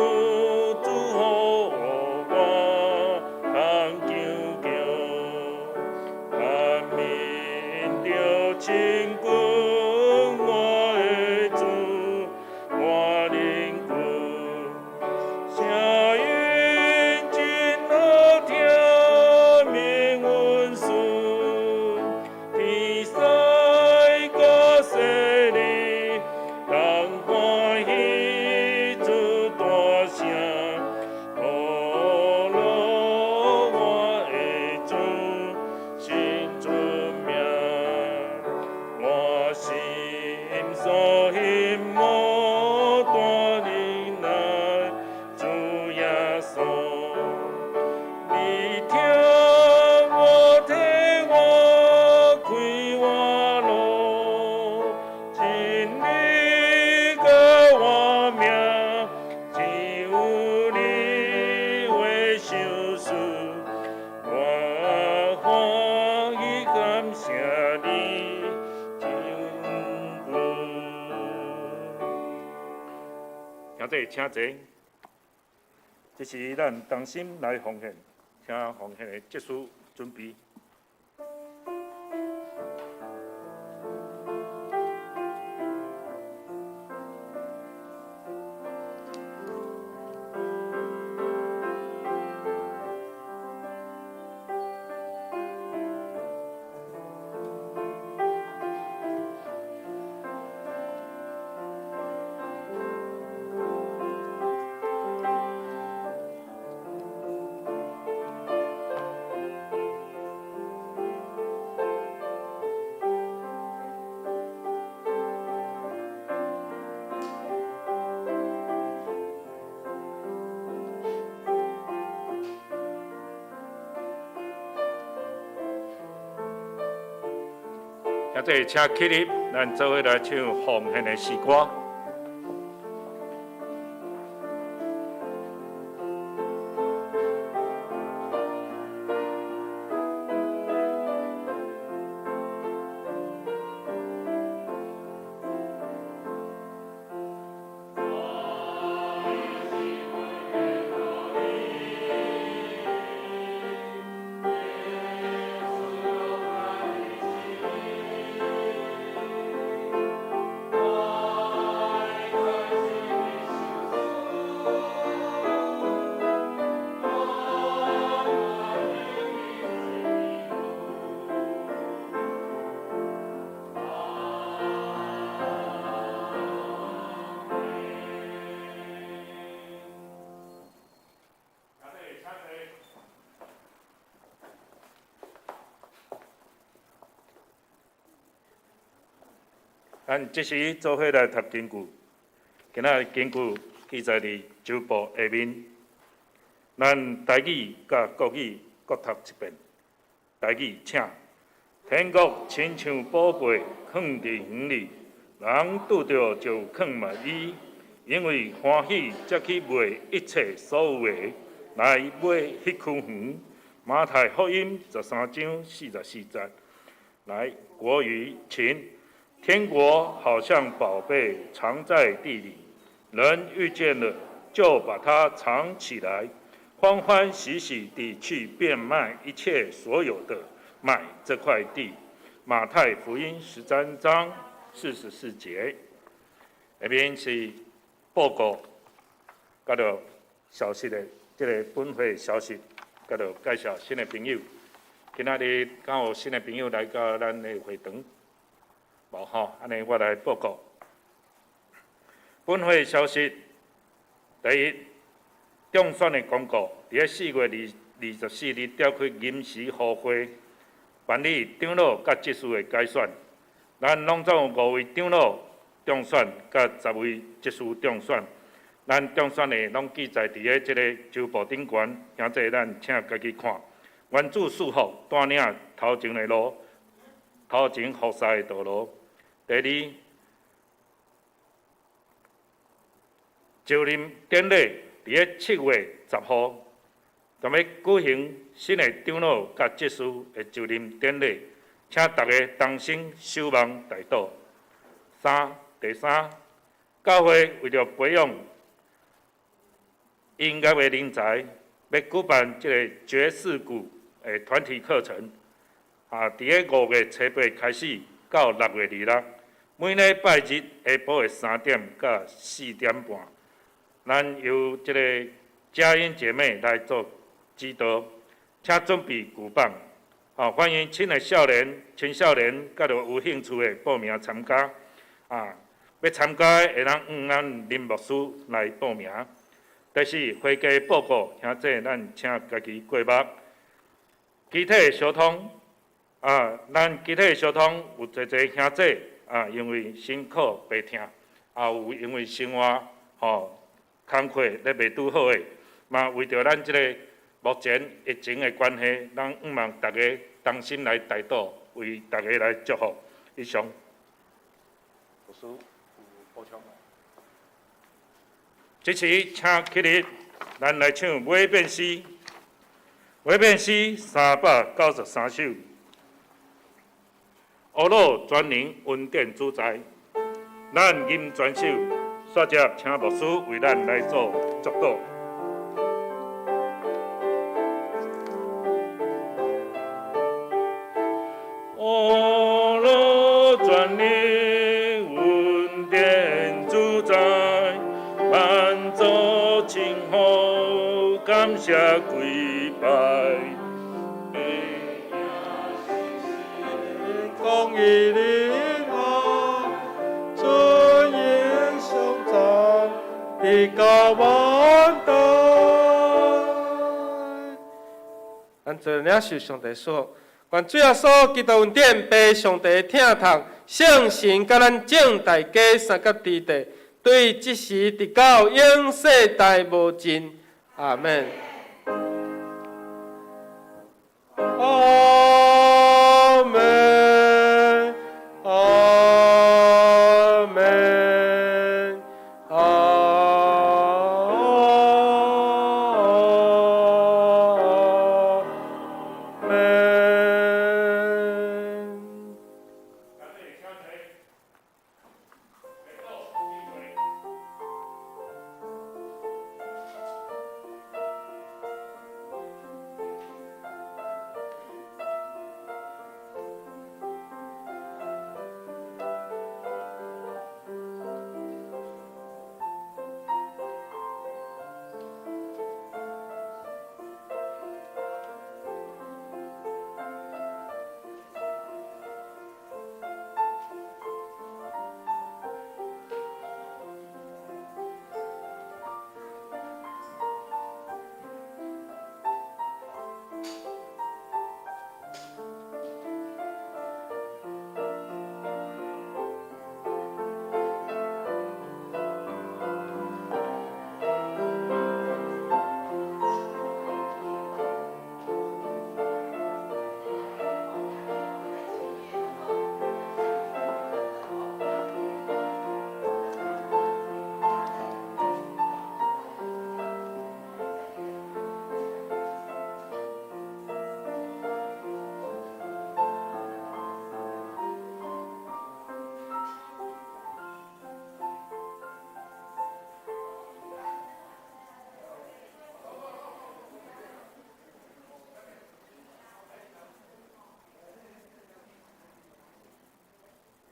主予我通強強，阿面著親近我的主，我靈魂，聲音真好聽，免溫順，天使佮洗禮，同歡喜主大聲，呵樂我的主真出名，我心所欣慕大能愛主耶穌，你聽我替我開我路，真理佮我命，只有你話相似，我歡喜感謝你真久。兄弟，請坐。這時咱同心來奉獻，請奉獻的執事準備。兄弟，請起立，咱做伙來唱奉獻的詩歌。咱這時做伙來讀經句，今仔日經句記載佇周報下面。咱台語佮國語各讀一遍。台語，請。天國親像寶貝囥佇園裡，人拄著就囥覓伊，因為歡喜才去賣一切所有的，來買彼區園。馬太福音13章44節。來，國語，請。天國好像寶貝藏在地裡，人遇見了就把它藏起來，歡歡喜喜地去變賣一切所有的，買這塊地。馬太福音13章44節。下面是報告，佮著消息的，這个本會消息，佮著介紹新的朋友。今仔日敢有新的朋友來到咱的會堂？無吼，按呢我來報告。本會消息，第一，中選的公告，佇咧4月24日召開臨時予會，辦理長老佮執事的改選。咱攏總有五位長老中選，佮10位執事中選。咱中選的攏記載佇咧這个週報頂懸，兄弟咱請家己看。願主賜福，帶領頭前的路，頭前服侍的道路。第二，就任典禮佇咧7月10號，踮咧舉行新的長老佮執事的就任典禮，請大家同心守望代禱。三，第三，教會為著培養音樂的人才，欲舉辦這个爵士鼓的團體課程。啊，佇咧5月初8開始到6月26，每禮拜日下晡的3點到4點半，咱由這个佳音姐妹來做指導，請準備鼓棒。啊，歡迎青的少年、青少年，佮著有興趣的報名參加。啊，欲參加的會當向咱林牧師來報名。第四，會計報告，兄弟咱請家己過目。肢體的相通，啊，咱肢體的相通有濟濟兄弟啊，因為身苦病痛，也有因為生活吼工課咧袂拄好的，嘛為著咱這个目前疫情的關係，咱向望大家同心來代禱，為大家來祝福。以上。牧師有補充無？這時請起立，咱來唱《尾變詩》。《尾變詩》393首。阿老全能恩典主在，咱吟全首，煞接請牧師為咱來做祝禱。感謝跪拜。公義靈啊，尊榮頌讚，直到萬代。咱做領受上帝祝福，願主耶穌基督恩典、父上帝疼痛、聖神佮咱眾大家相佮佇地，對這時直到永世代無盡。阿們。